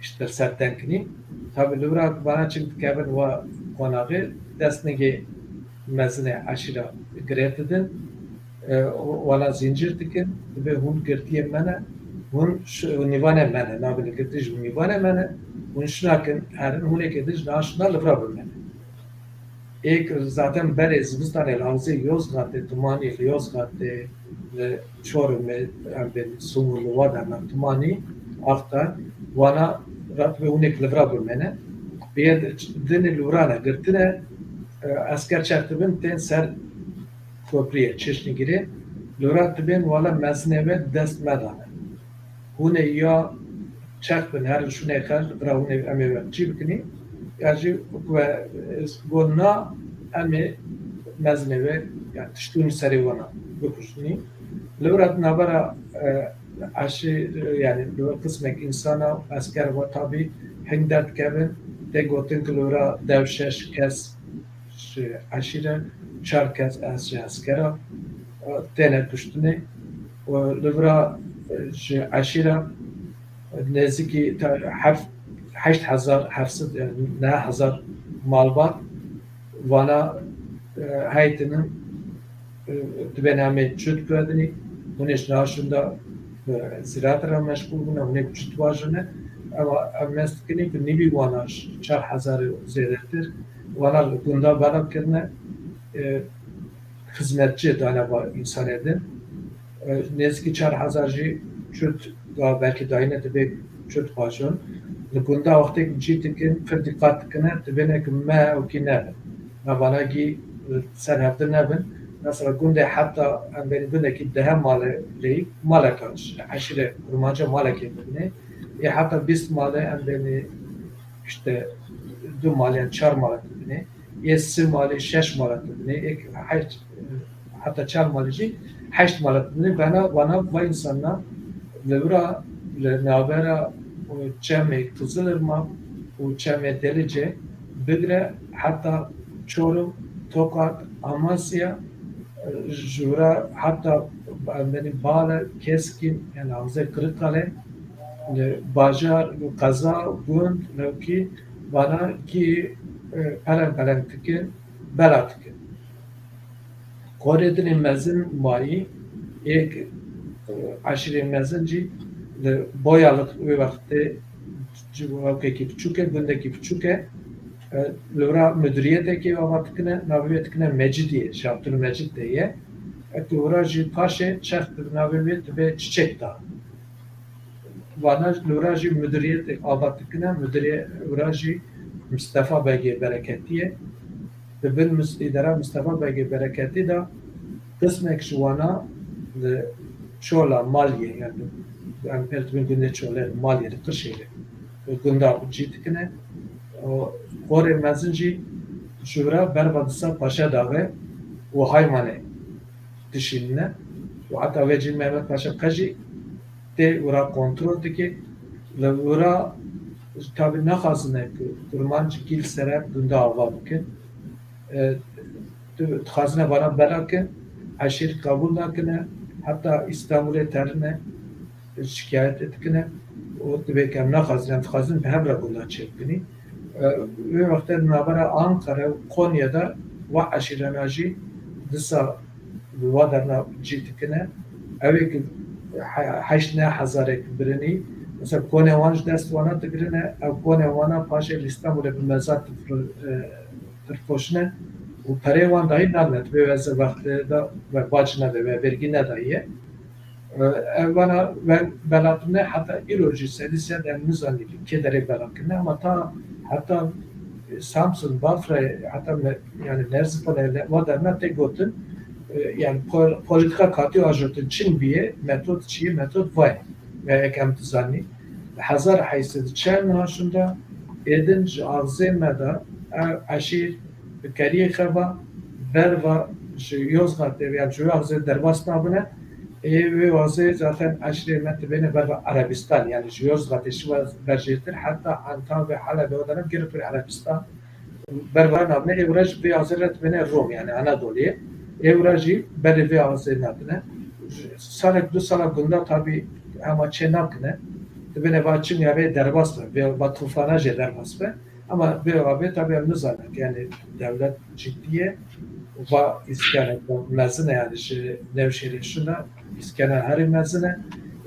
işte ser tenkinî. Tabi li wira vana çik dikevin wa qonaxê, dest nigê mezinê eşîra girê didin, e, wana zincir dikin, dibê hûn girtiyê me ne, hûn ş-, nîvanê me ne, nabêne girtî ji hûn nîvanê me ne, Hûn şinakin herin, hûnekê din ji niha şina li vira bimene. Êk zaten berê zivistanê li Awzê Yozgatê timanî, li Yozgatê, li Çorumê, em bên Sumûr li wa derna timanî, axta wana ratibê hûnek li vira bimene. Bê dinê li wira ne girtine, e, esker çex dibin tên ser kopriyê, Çeşnîgirê, li wira dibên wala mezinê ve dest me dane. Hûn ê ya çex bin, herin şûnê xel, bira hûn ê em ê we çî bikinî, ya jî wek we, e, got na, em ê mezinê we, ya tiştûnî serê wana bikujinî. Li wira di navbera, e, eşî, e, yani li wir qismek însana esker ve tabî hing derdikevin, tê gotin ku li wira dev şeş kes ji eşîre, çar kes ez ji eskera, e, têne kuştinê û li vira, e, ji eşîra nêzîkî te-, heft, heşt hezar heft sed, yani neh hezar malbat vana, e, heytinin, e, dibên em ê çut guhedinî, hûn ê ji niha şûnda, e, ziraetê re meşgûl bûne, hûn ê çut vajine. Ewa em hest dikinî ku nîvî wana çar hezarê zêdetir, wana li gunda bela kirine, e, xizmetçi dane va însanê din. E, nêzîkî çar hezar jî çut ga belkî dayîne dibê çut vajon. Li gunda wextê ku cî dikin, pir dîqat dikine, dibêne ku me ewkî nebin. Me vana gî, e, ser hevdin nebin. Mesela gundê heta em bên gundekî dehe male leyî maleka ji eşîre kurmanca malekê dibinê. Ê heta bîst male em bên işte du mal yan çar male dibinê. Yê sî malê şeş mala dibinê, êk heşt, heta çar malê jî heşt mala dibinê. Vana, vana va însana li vira, li navbera, e, çemê Qizilirmak û çemê Delice bigire heta Çorum, Tokat, Amasya, e, ji vira heta, e, Bale, Keskîn, yani Awzê Qirikale, e, bajar, qeza, gund, lewkî, vana kî, e, peleng peleng dikin, bela dikin. Xorê dinê mezin mayî, êk, e, eşîrê mezin jî li Boyalık wê wextê civakekî biçûk e, gundekî biçûk e. E, li wira mudiriyeteke ava dikine, navê wê dikine Mecidiyê, ji Abdülmecid de ye. E, li wira jî paşê çex di navê wê dibe Çiçek Dağı. Vana li wira jî mudiriyetê ava dikine, mudirê wira jî Mistefa Begê Bereketî ye. Di bin mis-, îdara Mistefa Begê Bereketî de qismek ji wana li Çola Maliyê, yani em pêr dibin gundê Çolê, Maliyê li Qirşêlê, gunda cî dikine. Û xorê mezin jî ji wira berva disa Paşa Daxê û Haymanê dişînine. Û heta vê cî Mehmet Paşa qe jî tê wira kontrol dike. Li wira tabî naxwazine ku kurmanc gîl sere gunda ava bikin. E, tu dixwazine vana bela kin, eşîr qebûl nakine, heta Îstanbulê terine, şikayet dikine û dibê ku em naxwazin, em dixwazin bi hev re gunda çêbikinî. E, wê wextê di navbera Ankara û Konya de wa eşîrana jî disa bi wa derna cî dikine. Ew ê ku he-, heşt neh hezarek birinî, mesela konê wan ji dest wana digirine, ew konê wana paşê li Îstanbulê bi mezat difir-, e, firpoşine û perê wan dayî nadine, dibê we zevextê de we bac nede, we vergî nedayiye. E, ev vana we belatine heta îro jî sedî sed em nizanî kê derê bela kirine, ama ta heta Samsun, Bafra, heta me-, yani Merzifone, le-, wa derna tê gotin, e, yani pol-, politika katî ajotin çin biye, metod çi ye, metod vay. Ve yek em dizanî. Hezar heyşt sed çend niha şûnda êdin ji axzê me de ev eşîr bi keriyê xeva berva ji Yozgatê ve ya ji wê axzê derbas nabine. Ê wê axzê zaten eşîrê me dibêne berva Erebistan, yani ji Yozgatê şiva berjêtir heta Antab ve Helebê, o dönem girê pir Erebistan. Berva nabine, ê wira jî vê axzê re dibêne Rom, yani Anadoluyê. Ê wira jî berê vê axzê nadine. Salek, du sala gunda tabî hema çê nakine. Dibêne va çim ya vê derbas be, vê va tufana jê derbas be. Ama vê va vê tabî em nizanin, yani dewlet ciddiye. Va îskene mezine, yani ji Nevşehirê şûnda îskene herî mezine.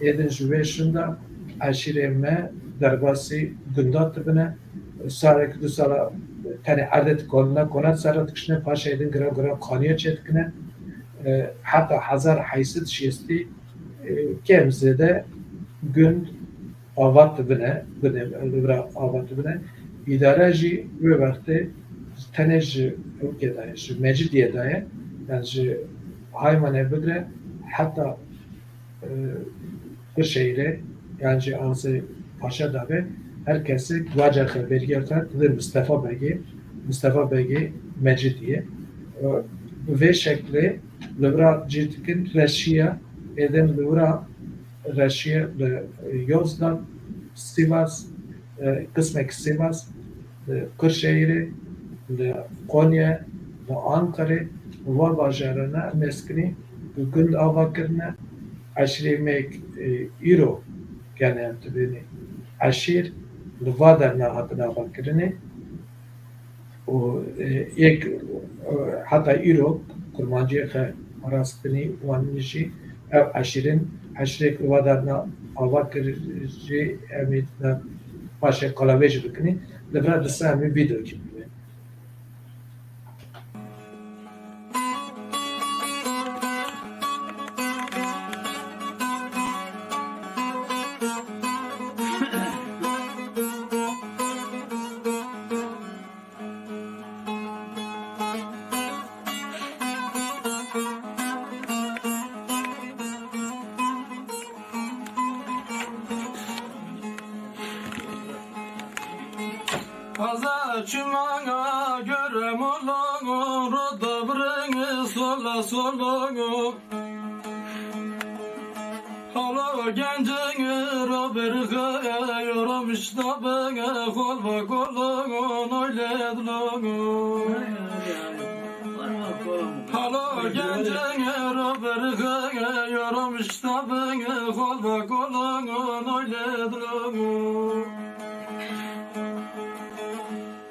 Êdin ji wê şûnda eşîrê me derbasî gunda dibine. Salek du sala tenê erdê dikolne, kona sera dikişine, paşê din gira gira qaniya çêdikine. E, heta hezar heyşt sed şêstî, e, kêm zêde gund ava dibine, gundê li vira ava dibine. Îdare jî wê wextê tenê ji ewkê de ye, ji Mecîdiyê de ye. Yani ji Haymanê bigire heta, e, Qirşehîrê, yan jî Asê Paşa de be, her kesek vaca xwe, belgeya xwe dide Mistefa Begê, Mistefa Begê Mecîdiyê. E, bi vê şeklê li vira cî dikin, reşiya, êdin li vira reşiye li Yozgat, Sivas, e, qismek Sivas, li Qirşehîrê, li Konye, li Anqerê, li va bajarana meskinî bi gund ava kirine. Eşîrê me, e, îro gene em dibênê eşîr, li va derna hatine ava kirinê. Û, e, yek, e, heta îro kurmanciyê xwe rastkinî wan jî ev eşîrin, eşîrek li va derna ava kir jî em ê dina paşê qala wê jî bikinî. Li vira disa em ê vîdeokî bibînin. Aza çimanga göre molongo, roda bırenge sola solongo. Halo gencenge roberge, yorom iştabenge, kolba kolongo, noyle dlongo. Halo gencenge roberge, yorom iştabenge, kolba kolongo, noyle dlongo.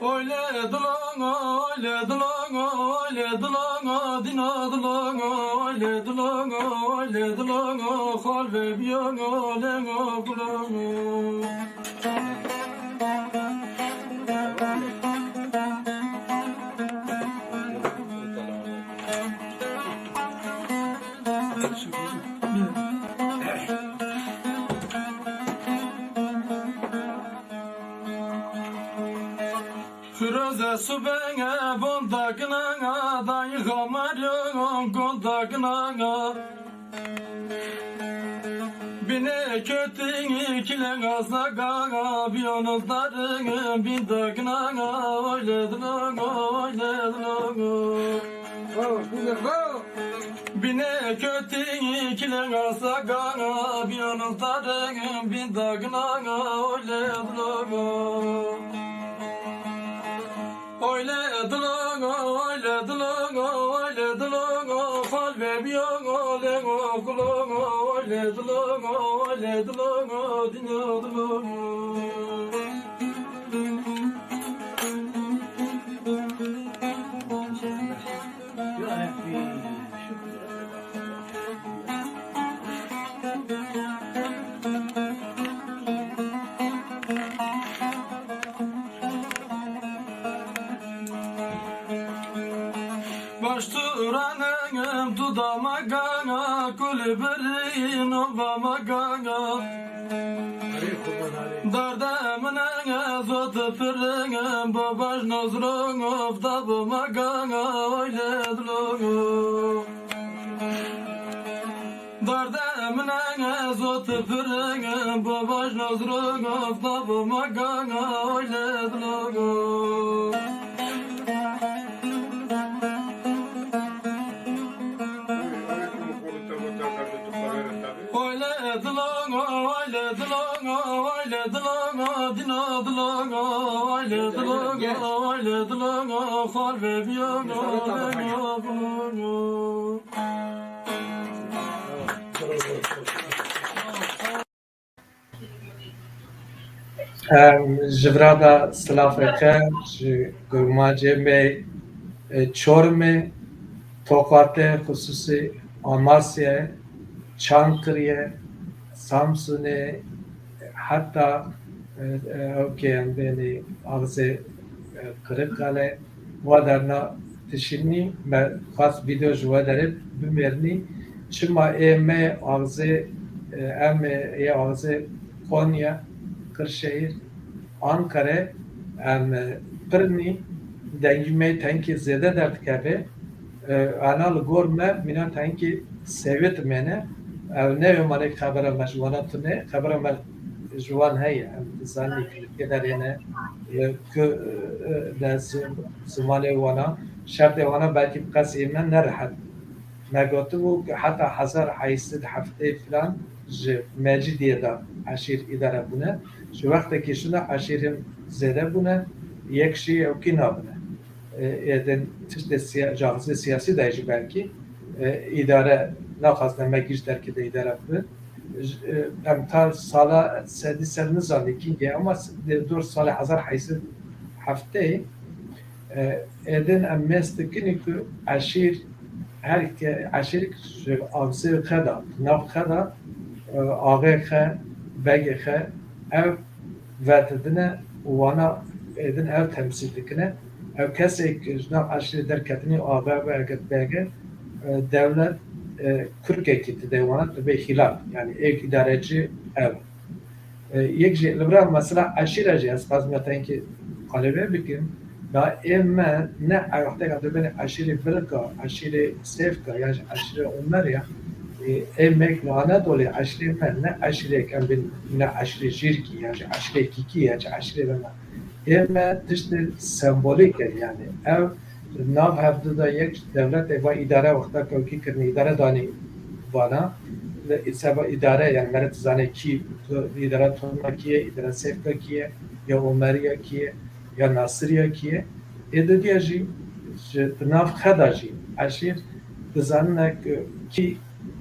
Oyle dilongo, oyle dilongo, oyle dilongo, dino dilongo, oyle dilongo, oyle dilongo, xol ve biyongo, lengo bulongo. Firoze subenge bonda kinanga, dayı xamaryon konda kinanga. Bine kötü kilenga saganga, biyonuz darın binda kinanga, oyle dilongo, oyle dilongo. Bravo, güzel, bravo. Bine kötü kilenga saganga, biyonuz darın binda kinanga, oyle dilongo. Oyle dilongo, oyle dilongo, oyle dilongo, xal ve biyongo, lengo kulongo, oyle dilongo, oyle dilongo, dinya dilongo. Baş turanım dudama gana, kulübürün obama gana. Dardemine zot piringe, babaş nozrong ofta buma ganga, oyle dlongo. Dardemine zot piringe, babaş nozrong ofta buma ganga, oyle dlongo. Oyle dilongo, oyle dilongo, oyle dilongo, dino dilongo, oyle dilongo, oyle dilongo, xor ve biyongo, lengo bulongo. Em, ji vira de silafeke ji kurmacê me, e, Çorumê, Tokatê, xisûsî Amasyayê, Çankiriyê, Samsunê, heta E, e, ew kê em bênî axzê, e, Qiriqalê, wa derna tişînî, me xwest vîdeo ji we derê bimêrnî. Çima ê me axzê, e, em ê, ê axzê Konya, Kırşehir, Ankara, em, e, pirnî, dengî me tenkî zêde derdikeve. E, ana li gor me mîna tenkî sewê dimêne. Ew ne wê malê xebera me ji wana tune, xebera me ji wan heye. Em dizanin ku li kê derê ne, e, ku, e, de zi-, zimanê wana, şertê wana belkî bi qesê me ne rehet. Me gotibû ku heta hezar heşt sed heftê filan ji Mecîdiyê de eşîr îdare bûne. Ji wextekî şina eşîr him zêde bûne, yek jî ewkî nabine. E, êdin tiştê siya-, cagizê siyasî de jî belkî, e, îdare naxwazine me gîş derkê de îdare bibin. J-, e, em ta sala sedî ser nizanî kîngê, ama s-, di dor salê hezar heşt sed heftê, e, êdin em mêz dikinî ku eşîr, her ke-, eşîrek ji axzê xe de, nav xe de, e, axê xe, begê xe, ev vedidine û wana êdin ev temsîl dikine. Ew kesek ji nav eşîrê derketinî axe be eger bege, e, dewlet, e, kurkekî dide wana dibe hîlal. Yani êk îdarecî ev. E, yek jî li vir mesela eşîre jî ez xwazim tenkî qalê vê bikim. Da ê me ne wexteka dibêne eşîrê Bilika, eşîrê Sêvka ya jî eşîrê Omerya, e, ê me li Anadolê eşîrê me ne eşîrek em bin ne eşîrê Jîrkî ya jî eşîrê Kîkî ya jî eşîrê me. Ê me tiştê sembolîk e, yani ev nav hevdu de yek dewletê va îdare wexta kewkî kirin, îdare danî vana. Li seba îdare, yani mere dizane kî îdara Tona kî ye, îdara Sêvka kî ye, ya Omeriya kî ye, ya Nasiriya kî ye. Ê didiya jî ji di nav xe de jî eşîr dizanin ku kî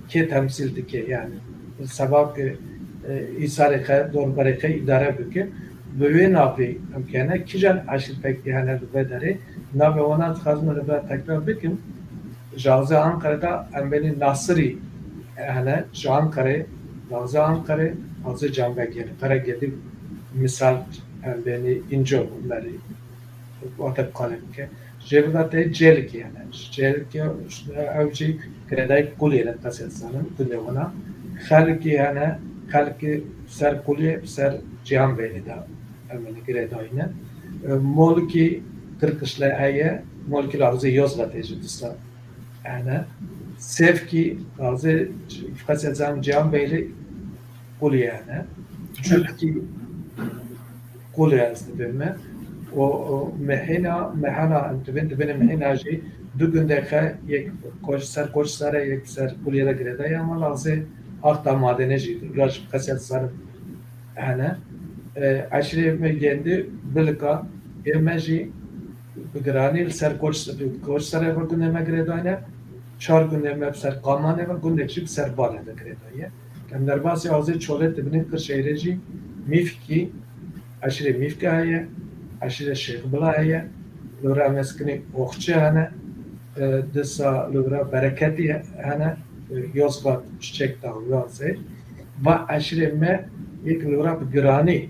kê temsîl dike, yani seba ku, e, îsarê xe, dorberê xe îdare bike, bi wê navê em kene, kîjan eşîrpekî hene li vê derê, navê wana dixwazim li vê tekrar bikim. Ji axzê Anqerê de em bênî Nasirî hene, ji Anqerê, axzê Anqerê, axzê Canbegê, Qeregedî misal em bênî înco merî wate bi qalê bike. Jê bibe tê Cêlikê hene. Cêlikê ew jî girêdayî Quliyê ne, qesê dizanin, gundê wana. Xelkî hene, Xelkî ser Quliyê, ser Cihanbeyli de em ê girêdayî ne. E, Molkî Qirqişle heye, Molkî li axzê Yozvetê jî disa hene. Sêvkî axzê qesê dizanin Cihanbeyli Quliyê hene. Çutkî Qulê ez dibêm me. O, o Mehêna, Mehana, em dibên, dibên Mehêna jî du gundê xe, yek koç, ser Koçsar e, yek ser Quliyê de girêdayî, ama lazê Axta Madene jî, ya jî qesê dizanin hene. E, eşîrê me gêndî Bilika, ê me jî bi giranî li ser Koç, Koçserê ve gundê me girêdayî ne, çar gundê me bi ser Qamanê ve, gundek jî bi ser Balê de girêdayî ye. Em derbasî axzê Çolê dibînin, Qirşehîrê jî Mîfkî, eşîrê Mîfkî heye, eşîrê Şêxbila heye, li vir em ê sekinî Oxçi hene, e, disa li vir Bereketî hene, e, Yozgat, Çiçek Dağı, Yuan Seyr. Va eşîrê me yek li vir bi giranî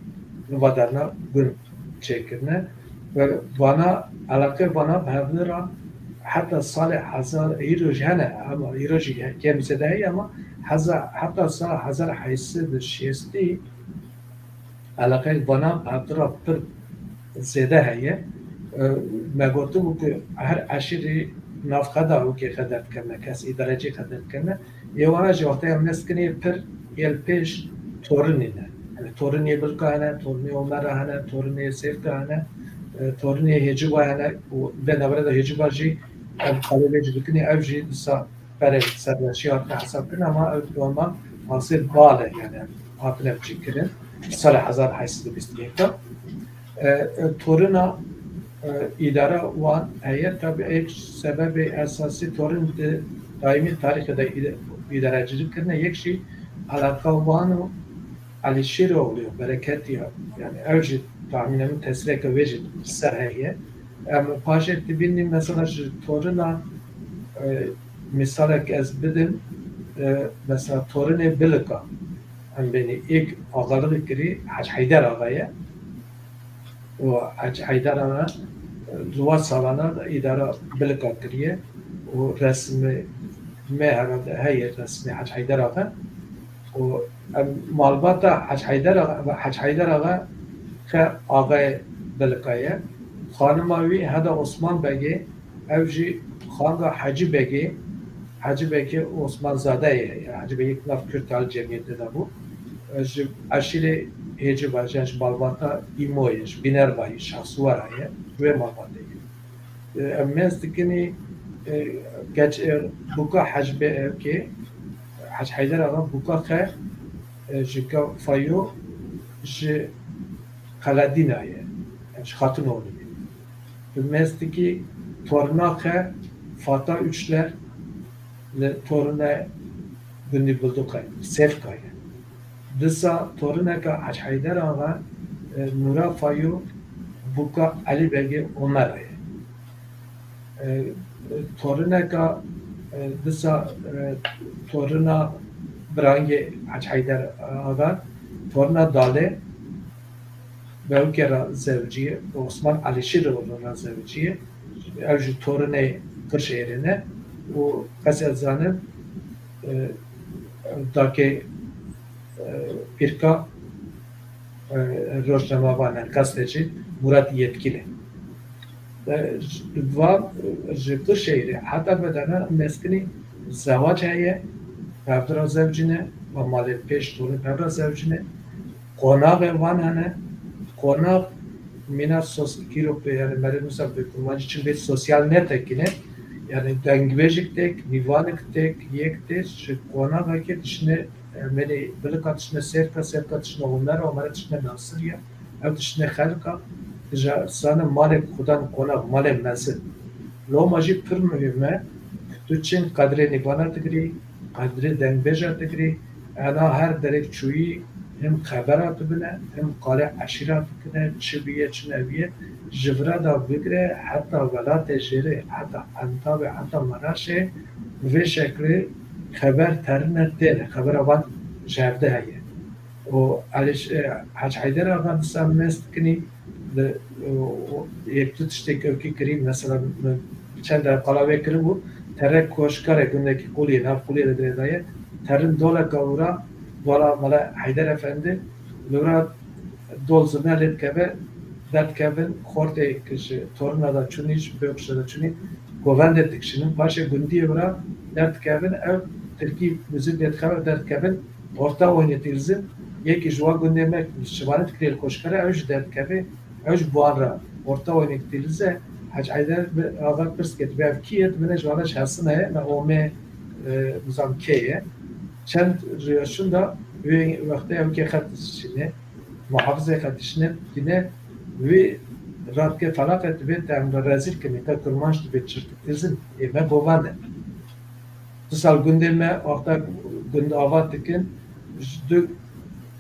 li va derna gund çêkirine. Ve vana, eleqê vana bi hevdû re heta salê hezar, îro jî hene, ama îro jî kêm zêde heye, ama heza-, heta sala hezar heşt sed û şêstî eleqeyê vana bi hevdû re pir zêde heye. E, me gotibû ku her eşîrî nav xe de ûkê xe derdikevne, kes îdarecî xe derdikevne. Ê wana jî wextê em nêz dikin ê pir ê li pêş torinî ne. Yani torinê Bilka hene, torinê Omera hene, torinê Sêvka hene, e, torinê Hêciba hene û vê navre de Hêciba jî em qalê vê jî dikin, ev jî disa berê serweşî hatine hesabkirin, ama ev normal asê bal e, yani hatine cîkirin. Sala hezar heşt sed û bîst û yek de. E, e, torina, e, îdara wan heye. Tabi êk sebebê esasî torin di daîmî tarîxê de îde-, îdarecîlik kirine. Yek jî eleqa wan û Elî Şîroğlu, Bereketî ya. Yani ew jî tahmîna min tesîreke wê jî ser heye. Em paşê dibînî mesela ji torina, e, misalek ez bidim, e, mesela torinê Bilika. Em bênî êk axalixî kirî Hec Heyder Axa ye. Û Hec Heyder Axa, e, li wan salana de îdara Bilika kiriye û resmê me herhalde heye, resmê Hec Heyder Axa. Û em malbata Hec Heyder Axa, Hec Heyder Axa xe axayê Bilika ye. Xanima wî Heda Osman Begê, ew jî xanga Hecî Begê, Hecî Begê Osmanzade ye. Yani Hecî Begê nav Kürt al cemiyetê de bû. E, ji eşîrê Hêci Bajan, ji malbata Îmoyê, ji Bînerbayî, Şahsuwara ye, ji wê malbatê ye. E, em mêz dikinî, e, geç, e, buka Hec Be-, e, kê, Hec Heyder Axa buka xe, e, ji ka Fayo, ji Xeledîna ye, yani ji Xatinoğlu ye. Bi mêz dikî torna xe Fata Üçler li torine gundî Bilduqe, Sêvka ye. Disa torineka Hec Heyder Axa, e, Nura Fayo, buka Elî Begê Omera ye. E, torineka, e, disa, e, torina birangê Hec Heyder Axa, torina Dalê, Bewke re zewiciye, Osman Alişîroğlu re zewiciye. Ew jî torinê Qirşehîrê ne û qesê ez zanim, e, dakê, e, pîrka, e, rojnamevan e, gazetecî Murat Yetkîn e. E, ji, va, ji Qirşehîrê heta bedene meskinî zewac heye, pevdira zewcîne, va malê pêş torê pevra zewcîne. Qonaxê van hene. Qonax mîna sos-, kîrok be, yani merê nûsa be kurmancî çi bê sosyal netekîne. Yani dengbêjik tek, mîvanik tek, yek tê, ji qonaxekê dişine, e, menê Bilika dişine Sêvka, Sêvka dişine Omera, Omera dişine Nasiriye, ew dişine Xelka, dija sane malê xudan qonax, malê mezin. Loma jî pir muhîm e, tu çin qedrê nîvana digirî, qedrê dengbêja digirî, ena her derek çûyî him xebera dibine, him qalê eşîra dikine, çi bûye, çi nebûye, ji vira da bigire heta welatê jêrê, heta Entabê, heta Meraşê, bi vê şeklê xeber terine têne, xebera van ji hevde heye. Û Elîş-, e, Hec Heyder Axa disa mêz dikinî, li, û, û yek du tiştê kevkî kirî, mesela, min çend deqala wê kiribû, tere koşkarê gundekî Quliyê, nav Quliyê de girêdaye, terin doleka wira, dola mala Heyder Efendi, li wira dol zirne lê dikeve, derdikevin, xortê ki ji torina de çûnî, ji Bêkuşe de çûnî, govendê dikişînin, paşê gundiyê wira derdikevin, ew tirkî muzîk lê dikeve, derdikevin, orta oynê dîlizin, yekî ji wan gundê me şivanet kirê li koşkere, ew jî derdikeve, ew jî bi wan re orta oynê dîlize, Hec Heyder bi ava pirs ke, dibê ev kî ye, dibine ji wana ji Hesina ye, me Omê, e, nizam kê ye. Çend riyaşun da wê wextê ew kê xet şîne, muhafizê xet şîne, dîne wî radke felaqe dibê te em re rezîl kinî, te kurmanc dibê çirtik dizin, ê me govende. Du sal gundê me wexta gund ava dikin, ji du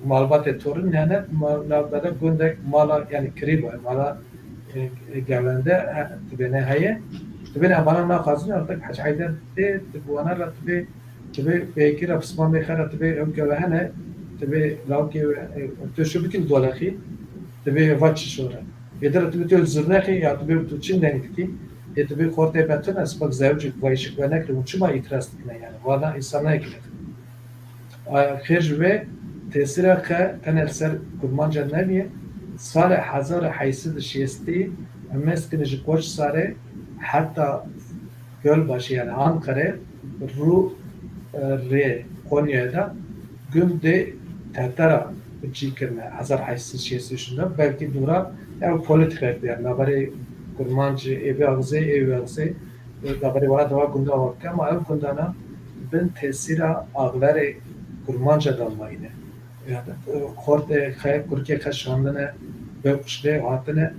malbatê torin hene, ma-, navbede gundek mala, yani kirîba, mala, e, e, gewende, e, dibêne heye. Dibêne em vana naxwazin, artık Hec Heyder tê, tu bi wana re dibê, dibê pêkî re pismamê xwe re dibê ew geve hene, dibê lawkê, e, tu şu bikî li dolexî, dibê va çi şore. Êdî re tu bi tu li zirnexê ya tu bê tu çin deng dikî, ê tu bê xortê me tune, sibek zewcik vayişik ve nekirî, hûn çima îtiraz dikine yani? Vana însana yekine. A, xêr ji wê tesîra xe tenê li ser kurmanca neniye. Salê hezar û heyt sed û şêstî em mezkine ji Koçsarê heta Gölbaşı yani Ankara, rû, e, rê Konya'ya da gundê Tetera cî kirine hezar heyt sed şêst û şeş de, belkî dûra ev polîtîkek de, yani, naberê kurmancî ê vê axizê, ê vê axizê, e, naberê wana dewa gunda ava bike, ama ev gundana bin tesîra axlerê kurmanca da mayîne. Yani, e, xortê xe, kurkê xe şandine, Bêkuşlê hatine,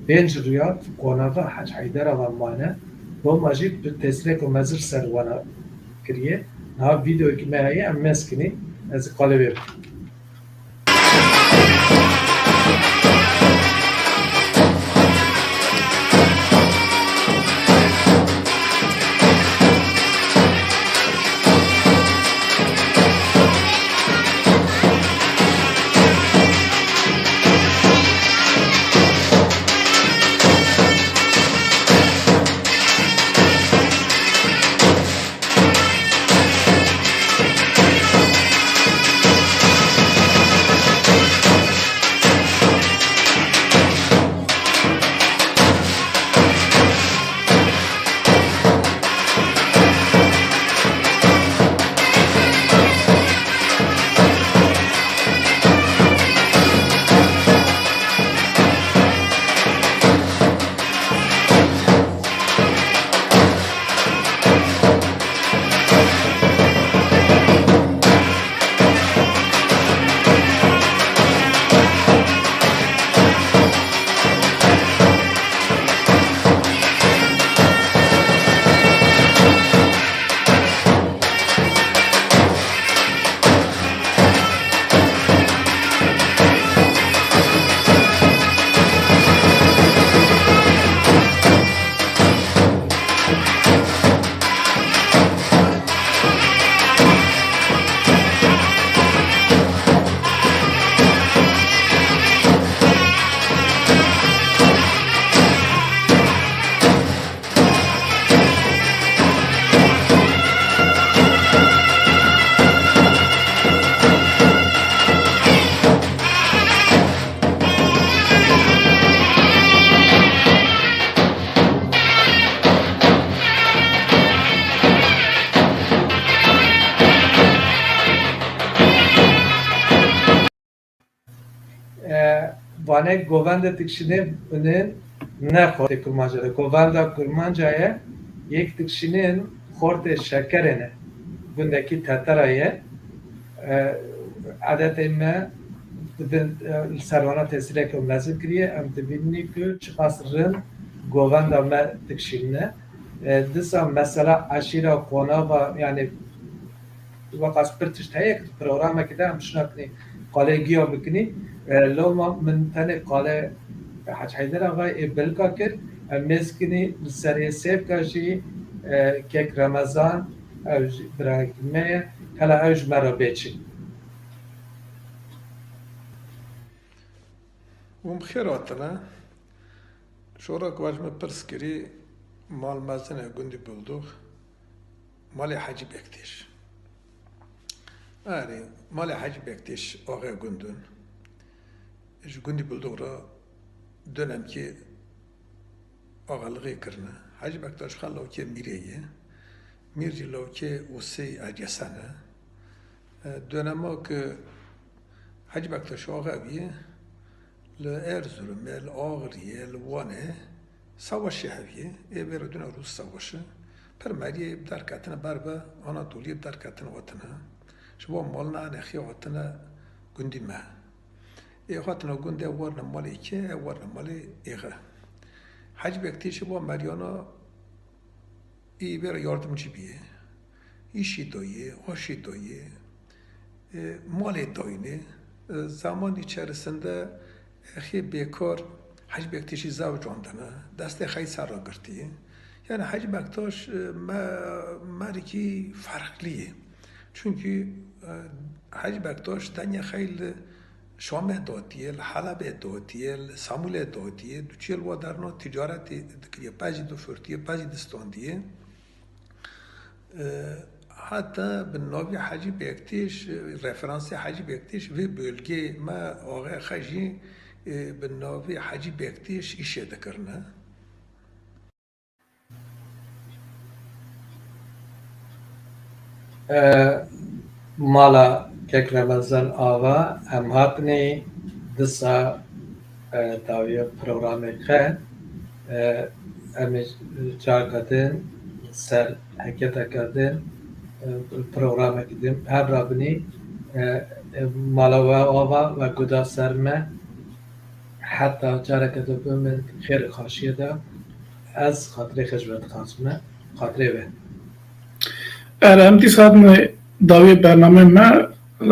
pênc riyad qonaxa Hec Heyder Axa mane, loma jî bi tesîreke mezin ser wana kiriye. Niha vîdeoyekî me heye, em mezkinî, ez ê qalê wê bikim. Ane govende dikişînê binin ne xortê Kurmanca de. Govenda Kurmanca ye, yek dikişînên xortê Şekerê ne. Gundekî Tetera ye. E, Edetê me dibin, e, li ser wana tesîreke mezin kiriye. Em dibînî ku çiqas rind govenda me dikişîne. E, disa mesela eşîra, qonava, yani, weqas pir tişt heye ku di programekê de em şina kinî, qalê giya bikinî. E, loma min tenê qalê Hec Heyder Axa ê Bilka kir. Em mêz kinî li serê Sêvka jî, e, kek Remezan, ew jî birayekî me ye. Hela ew ji me re bê çi. Hûn bi xêr hatine. Şora ku ji min pirs kirî, mal mezin e gundî Bildox, malê Hecî Bektêş. Erê, malê Hecî Bektêş axê gund in. Ji gundî Bildox re dönemkî axalixê kirine. Hecî Bektaş Xan lawkê Mîrê ye. Mîr jî lawkê Usê Ergesen e. E, dönema ku Hecî Bektaş axa bîye, li Erzurumê, li Agiriyê, li Wanê savaşê heviye. Ê vê re dûna Rûs savaşi. Pir meriyê bi derketine ber bi Anatoliyê bi derketine hatine. Ji bo malina Enexiyê hatine gundî me. Ê hatine gundê warine malê kê, e warine malê êxe. Hecî Bektêşî va meriyana ê vê re yardimcî bîye. Îşî dayê, aşê dayê, e, malê dayînê. E, zamanî çerisinde, e, xê bêkar Hecî Bektêşî zewcandine, destê xey ser re girtiye. Yani Hecî Bektaş, e, me-, merikî ferqlî ye. Çunkî, e, Hecî Bektaş tenya xey li Şamê datiye, li Helebê datiye, li Samûlê datiye, diçiye li wa derna ticaretê dikiriye, pezî difirtiye, pezî distandiye. E, heta bi navê Hecî Bektêş, referansê Hecî Bektêş vê bölgê me axê xwe jî, e, bi navê Hecî Bektêş îşê dikirine. E, mala kek Remezan Ava, em hatinê disa, e, dawiya programê xwe, e, em ê carka din ser heketeke din, e, programekî din hev rabinî, e, e, mala we ava we guda ser me. Heta careke din bibin xêr û xaşiyê de, ez xatirê xwe ji we dixwazime, xatirê we. Erê, em dîsa hatine dawiyê bernameyê me,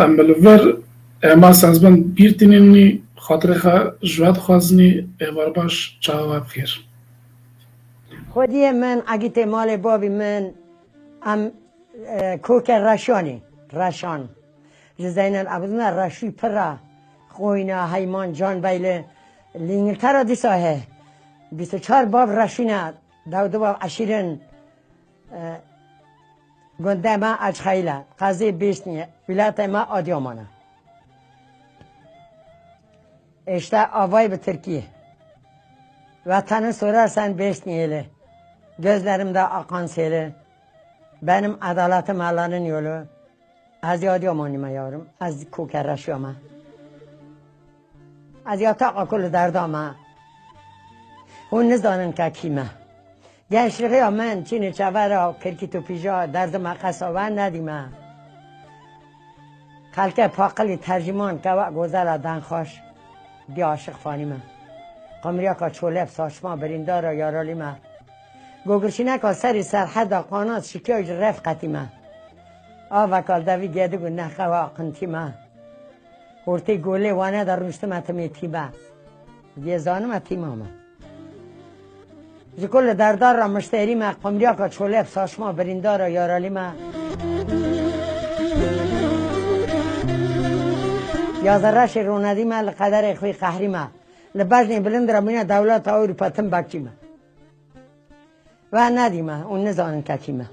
em bi li vir, ema sezbin bîr tînînî, xatirê xwe ji we dixwazinî, êvar baş, çawa we bi xêr. Xwediyê min, egîtê malê bavî min, em, e, koke Reşanê, Reşan. Ji Zeynel Abidin re Reşî pir e. Qoyna, Heyman, Can Bey li, li Îngiltere dîsa he. Bîst û çar bav Reşî ne, dewdu bav eşîrin, e, gundê me Ecxeyl e, qezê Bêştînê, wîlayetê me Adıyaman e. İşte avay bi Tirkî. Vatanı sorarsan Bêştînê li. Gözlerimde akan seli. Benim adaletim Allah'ın yolu. Ez yadiya manîme yarim. Ez koke Reşiya me. Ez ya taqa ku li derda me. Hûn nizanin ke kî me. Gençliğiya min çînê çevera kirkît û pîja derdi me qesa we nedîme. Xelke paqilî tercîman ke we gozela denxaş. Di aşiq fanî me. Qumriyaka çolep saçma birîndara yaralî me. Gogirşîneka serî serheda qanat şikiya ji rev qetî me. Aveka li devî gedik û nexewa qintî me. Hortê golê wane de rûniştime timê tî me. Yê zanime tîma me. Ji ku li derdar re mişterî me, qumriyaka çolep saçma birîndara yaralî me. Ya zerreşê ronedî me li qederê xwî qehrî me. Li bejnê bilind re mîne dewleta Ewropa tim bekçî me. We nedîme û nizanin ke kî me.